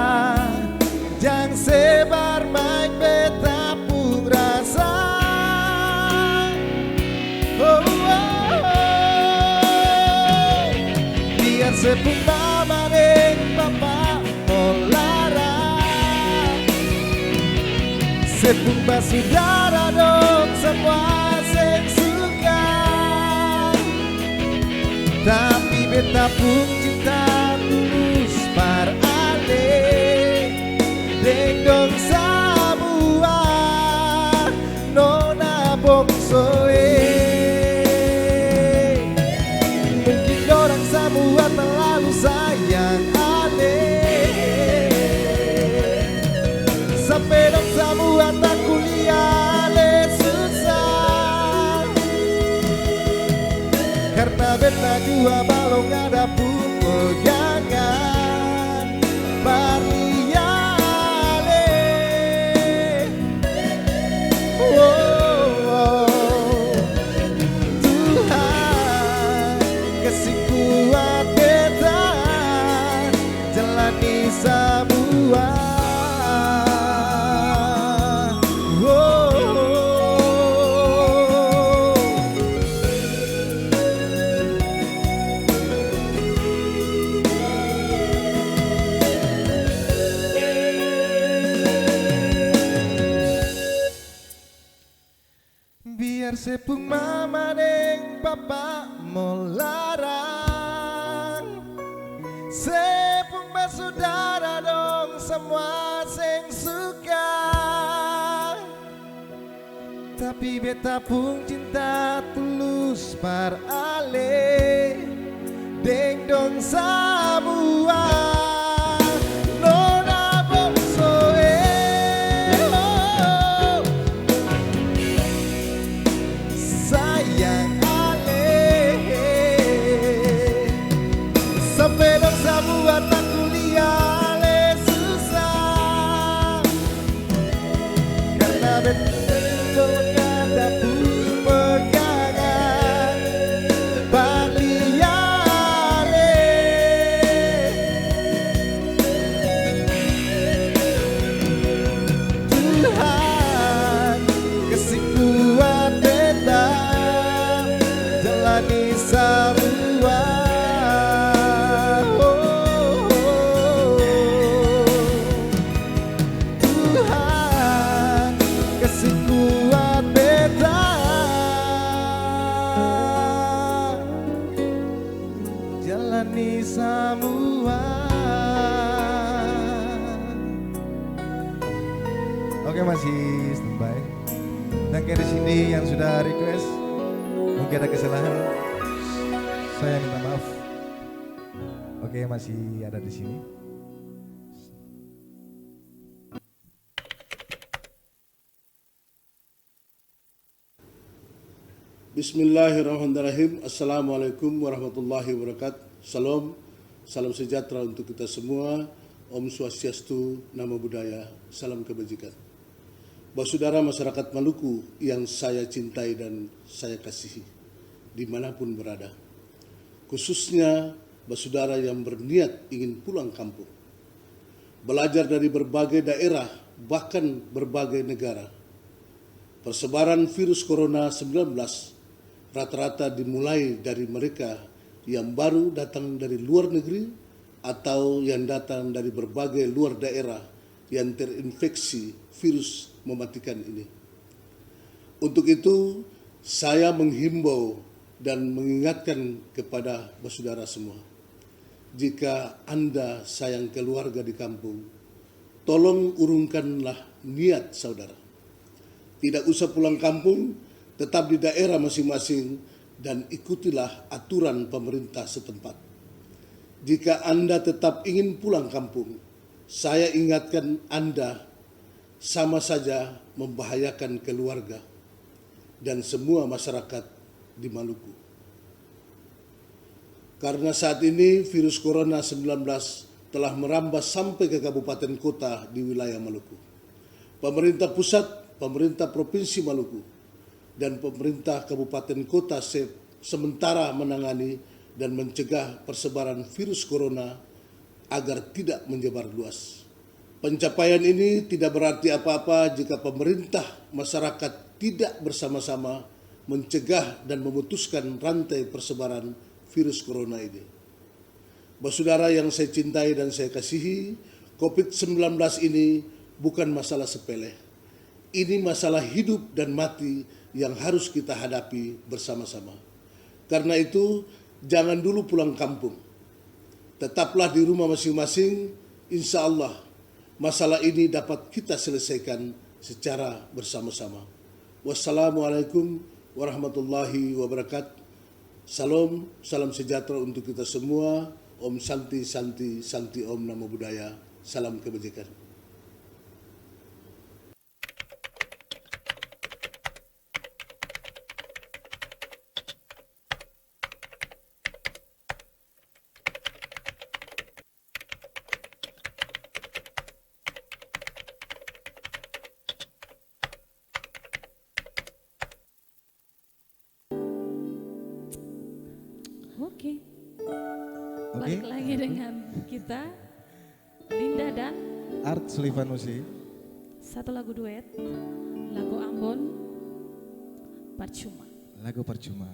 jang sebar maeng beta pung rasa. Oh, oh, oh. Biar se pung mama deng papa mo larang, se pung basudara dong samua seng suka. Tapi beta pung cinta tulus par ale deng dong samua nona bongso e. Mungkin dorang samua talalu sayang ale, sampe dong samua takulia ale susah. Karna beta jua balong ada pung pegangan par lia ale. Oh, oh. Tuhan, kasi kuat beta jalani samua. Oh, oh, oh. Biar se pung mama deng papa mo larang, se pung basudara dong samua seng suka. Tapi beta pung cinta tulus par ale deng dong samua nona bongso e, oh. Sayang ale, sampe dong samua takulia ale susah. Karna beta ada pung pegangan par lia ale. Tuhan, kasi kuat beta jalani samua. Oh, oh, oh. Tuhan, kasi kuat beta jalani samua. Oke, masih standby. Dan kayak di sini yang sudah request, mungkin ada kesalahan, saya minta maaf. Oke, masih ada di sini. Bismillahirrahmanirrahim. Assalamualaikum warahmatullahi wabarakatuh. Shalom. Salam sejahtera untuk kita semua. Om Swastiastu, Namo Buddhaya. Salam kebajikan. Basudara masyarakat Maluku yang saya cintai dan saya kasihi, dimanapun berada. Khususnya basudara yang berniat ingin pulang kampung. Belajar dari berbagai daerah, bahkan berbagai negara. Persebaran virus corona sembilan belas rata-rata dimulai dari mereka yang baru datang dari luar negeri atau yang datang dari berbagai luar daerah yang terinfeksi virus mematikan ini. Untuk itu, saya menghimbau dan mengingatkan kepada basudara semua, jika Anda sayang keluarga di kampung, tolong urungkanlah niat saudara. Tidak usah pulang kampung, tetap di daerah masing-masing dan ikutilah aturan pemerintah setempat. Jika Anda tetap ingin pulang kampung, saya ingatkan Anda sama saja membahayakan keluarga. dan semua masyarakat di Maluku. Karena saat ini virus corona sembilan belas telah merambah sampai ke kabupaten kota di wilayah Maluku. Pemerintah pusat, pemerintah Provinsi Maluku, dan pemerintah kabupaten kota se-, sementara menangani dan mencegah persebaran virus corona agar tidak menyebar luas. Pencapaian ini tidak berarti apa-apa jika pemerintah, masyarakat tidak bersama-sama mencegah dan memutuskan rantai persebaran virus corona ini. Basudara yang saya cintai dan saya kasihi, covid sembilan belas ini bukan masalah sepele. Ini masalah hidup dan mati yang harus kita hadapi bersama-sama. Karena itu, jangan dulu pulang kampung. Tetaplah di rumah masing-masing, insya Allah masalah ini dapat kita selesaikan secara bersama-sama. Wassalamualaikum warahmatullahi wabarakatuh. Salom, salam sejahtera untuk kita semua. Om Santi, Santi, Santi Om Namo Buddhaya. Salam kebajikan. Oke. Oke. Balik lagi dengan kita, Linda dan Art Sulivanusi. Satu lagu duet, lagu Ambon, Percuma. Lagu Percuma.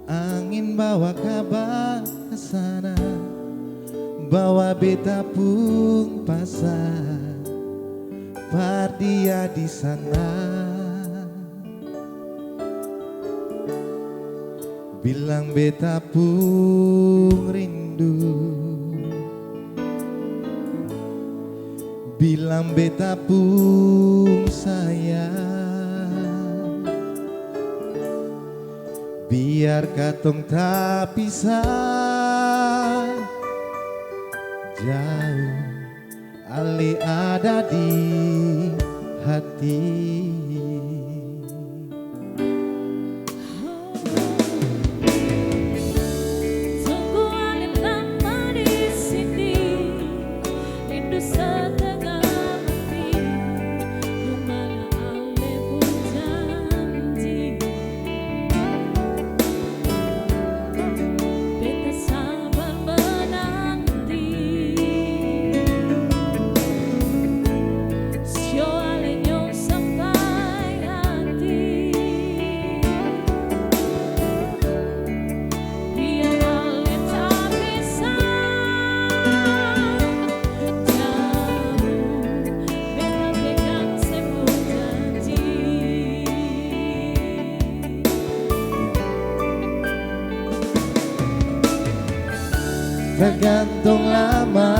Angin bawa kaba kasana, bawa beta pung pasar par dia di sana. Bilang beta pung rindu, bilang beta pung sayang, biar katong tapisah jauh. Ale ada di hati. Tunggu ale lama di sini, rindu setengah mati. Di mana ale pung janji? Beta sabar menanti. Sio ale nyong sampai hati. Biar ale tapisah jauh. Beta pegang semua janji. Tergantung lama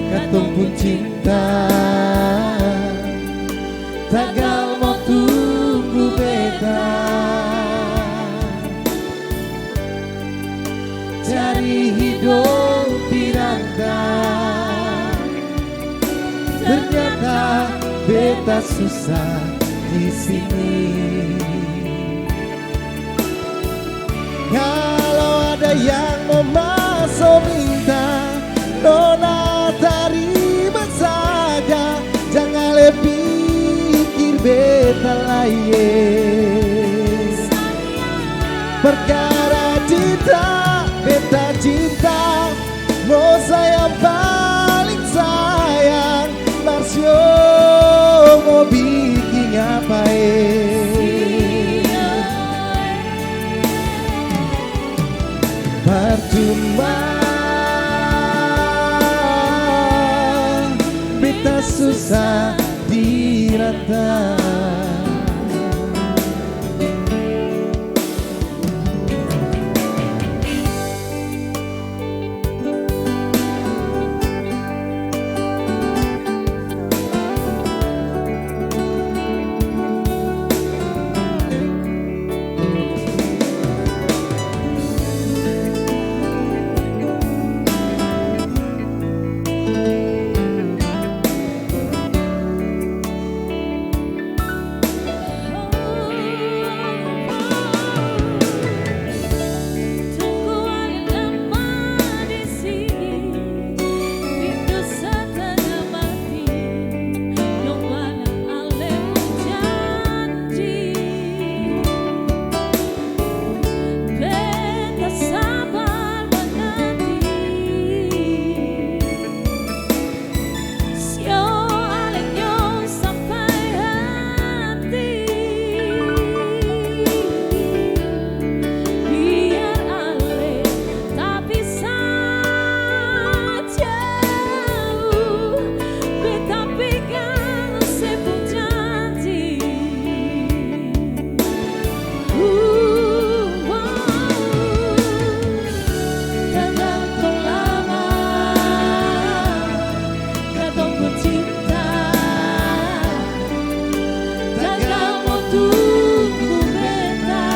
katong pung cinta, tagal mo tunggu beta. Cari hidop di rantau, ternyata beta susah di sini. Kalo ada yang mo maso minta, nona tarima saja. Jang ale pikir beta lae. Perkara cinta, beta cinta, mo sayang paling sayang, mar sio mo biking apa e? Parcuma beta susah Beta sabar mananti. Sio ale nyo sampai hati. Biar ale tapi sa jauh, beta pegang se pung janji. Uh, wow. Tagal tong lama, katong pung cinta, tagal mo tunggu beta.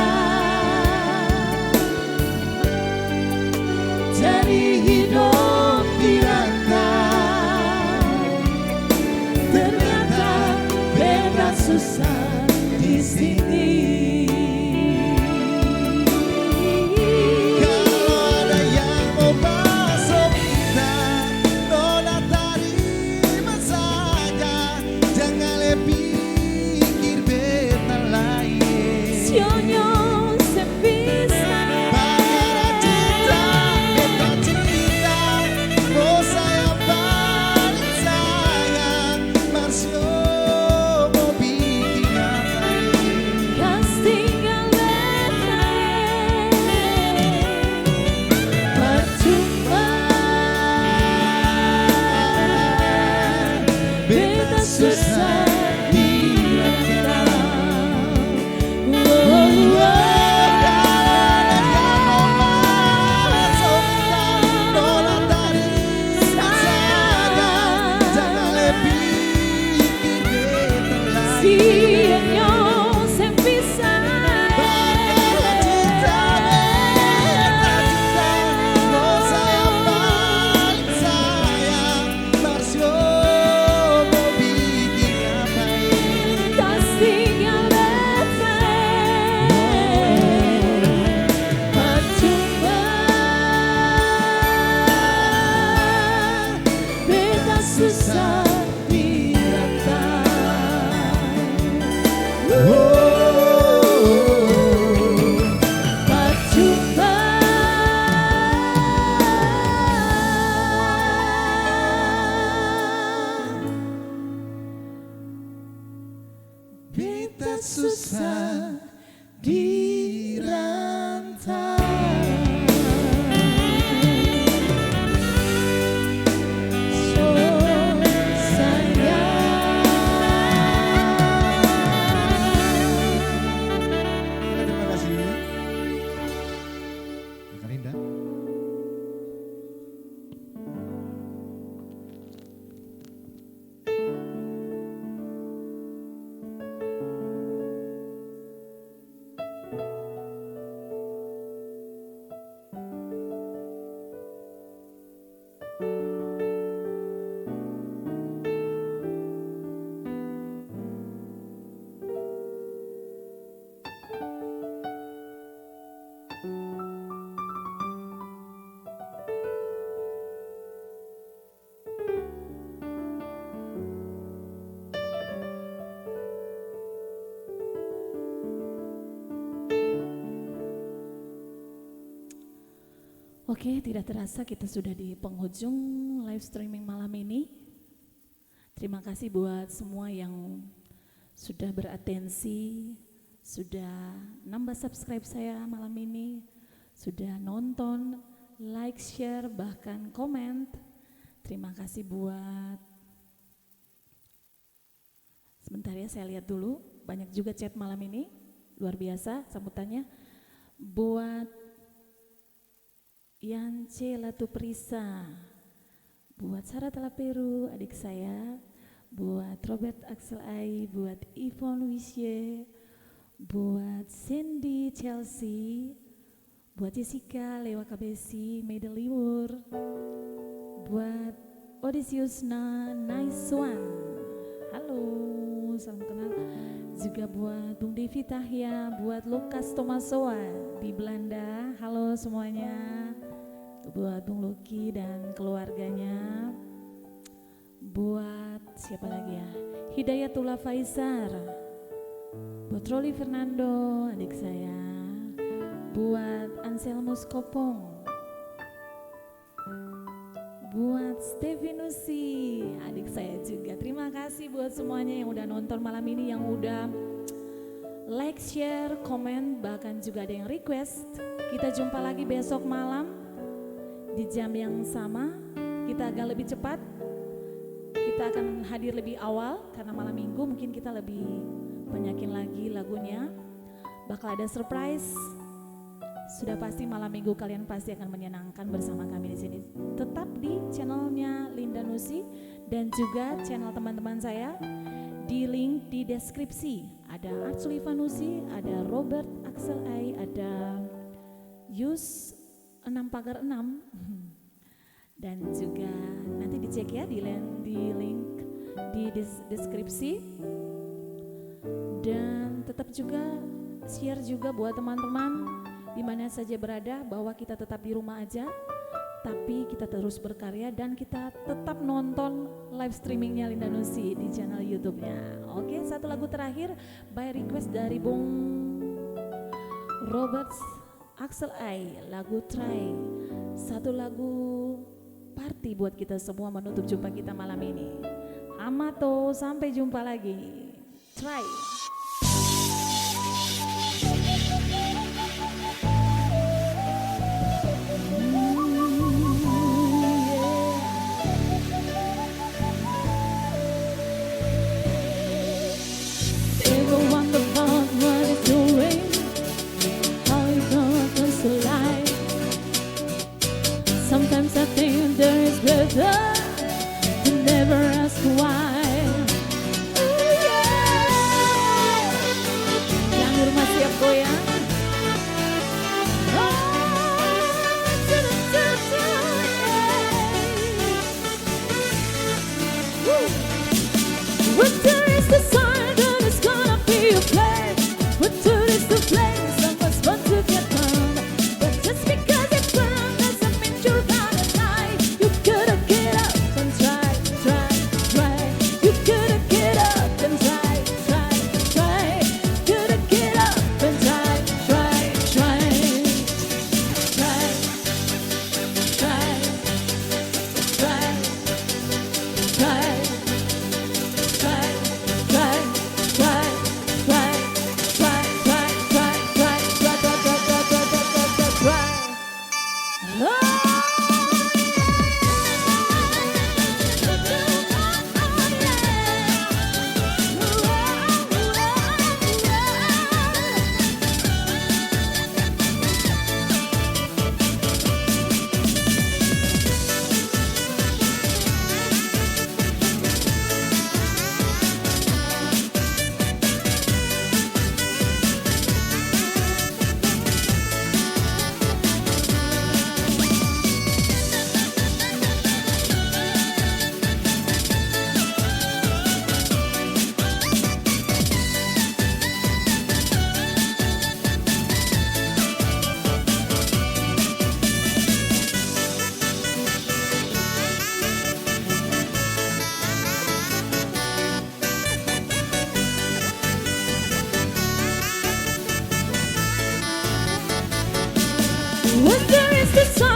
Jadi hidop di rantau, ternyata beta susah di sini. Kalo ada yang mo baso beta, nona tarima saja. Jang ale pikir beta lae. Sio nyo seng bisa. Bagara cinta, beta cinta, mo sayang paling sayang, mar sio mo biking apa e. Kas tinggal beta e. Parcuma. Beta susah di rantau. Oh, oh, oh. Sio nyo seng bisa. Mar sio mo biking apa e? Kas tinggal beta e. Parcuma. Beta susah di rantau. Oh, parcuma. Beta susah di rantau. So sayang. Terima kasih. Kakak Linda. Oke, tidak terasa kita sudah di penghujung live streaming malam ini. Terima kasih buat semua yang sudah beratensi, sudah nambah subscribe saya malam ini, sudah nonton, like, share, bahkan komen. Terima kasih buat Sebentar ya, saya lihat dulu. Banyak juga chat malam ini. Luar biasa sambutannya. Buat Yance Latuprisa, buat Sarah Talaperu, adik saya, buat Robert Axel Ai, buat Yvonne Wisye, buat Sandy Chelsea, buat Jessica Lewa Kabesi, Medan Liwur, buat Odysseus Na Nice One. Halo, salam kenal. Juga buat Bung Devi Tahya, buat Lukas Tomasoa di Belanda. Halo semuanya. Buat Bung Luki dan keluarganya. Buat siapa lagi ya? Hidayatullah Faisar. Buat Roli Fernando, adik saya. Buat Anselmus Kopong. Buat Stevinusi, adik saya juga. Terima kasih buat semuanya yang udah nonton malam ini, yang udah like, share, komen, bahkan juga ada yang request. Kita jumpa lagi besok malam di jam yang sama. Kita agak lebih cepat. Kita akan hadir lebih awal karena malam minggu, mungkin kita lebih banyakin lagi lagunya. Bakal ada surprise. Sudah pasti malam minggu kalian pasti akan menyenangkan bersama kami di sini. Tetap di channelnya Linda Nusi dan juga channel teman-teman saya di link di deskripsi. Ada Arts Livanusi, ada Robert Axel Ai, ada Yus enam pagar enam. Dan juga nanti dicek ya di len-, di link di des-, deskripsi. Dan tetap juga share juga buat teman-teman di mana saja berada bahwa kita tetap di rumah aja, tapi kita terus berkarya dan kita tetap nonton live streamingnya Linda Nusi di channel YouTube-nya. Oke, satu lagu terakhir by request dari Bung Robert Axel Ai, lagu Try. Satu lagu party buat kita semua menutup jumpa kita malam ini. Amato, sampai jumpa lagi. Try. Ever wonder about what is doing? How you gonna feel so light? Sometimes I think there is better to never ask why. Ooh, yeah. Yang di rumah siap goyang. Oh, to the, to the, to the, yeah. Woo! When there is the sun, there is gonna be a flame. When there is the flame, someone's bound to get burned. But just because it burned doesn't mean you're gonna die. You gotta get up and try, try, try. You gotta get up and try, try, try. Gotta get up and try, try, try. Try. When there is the sun,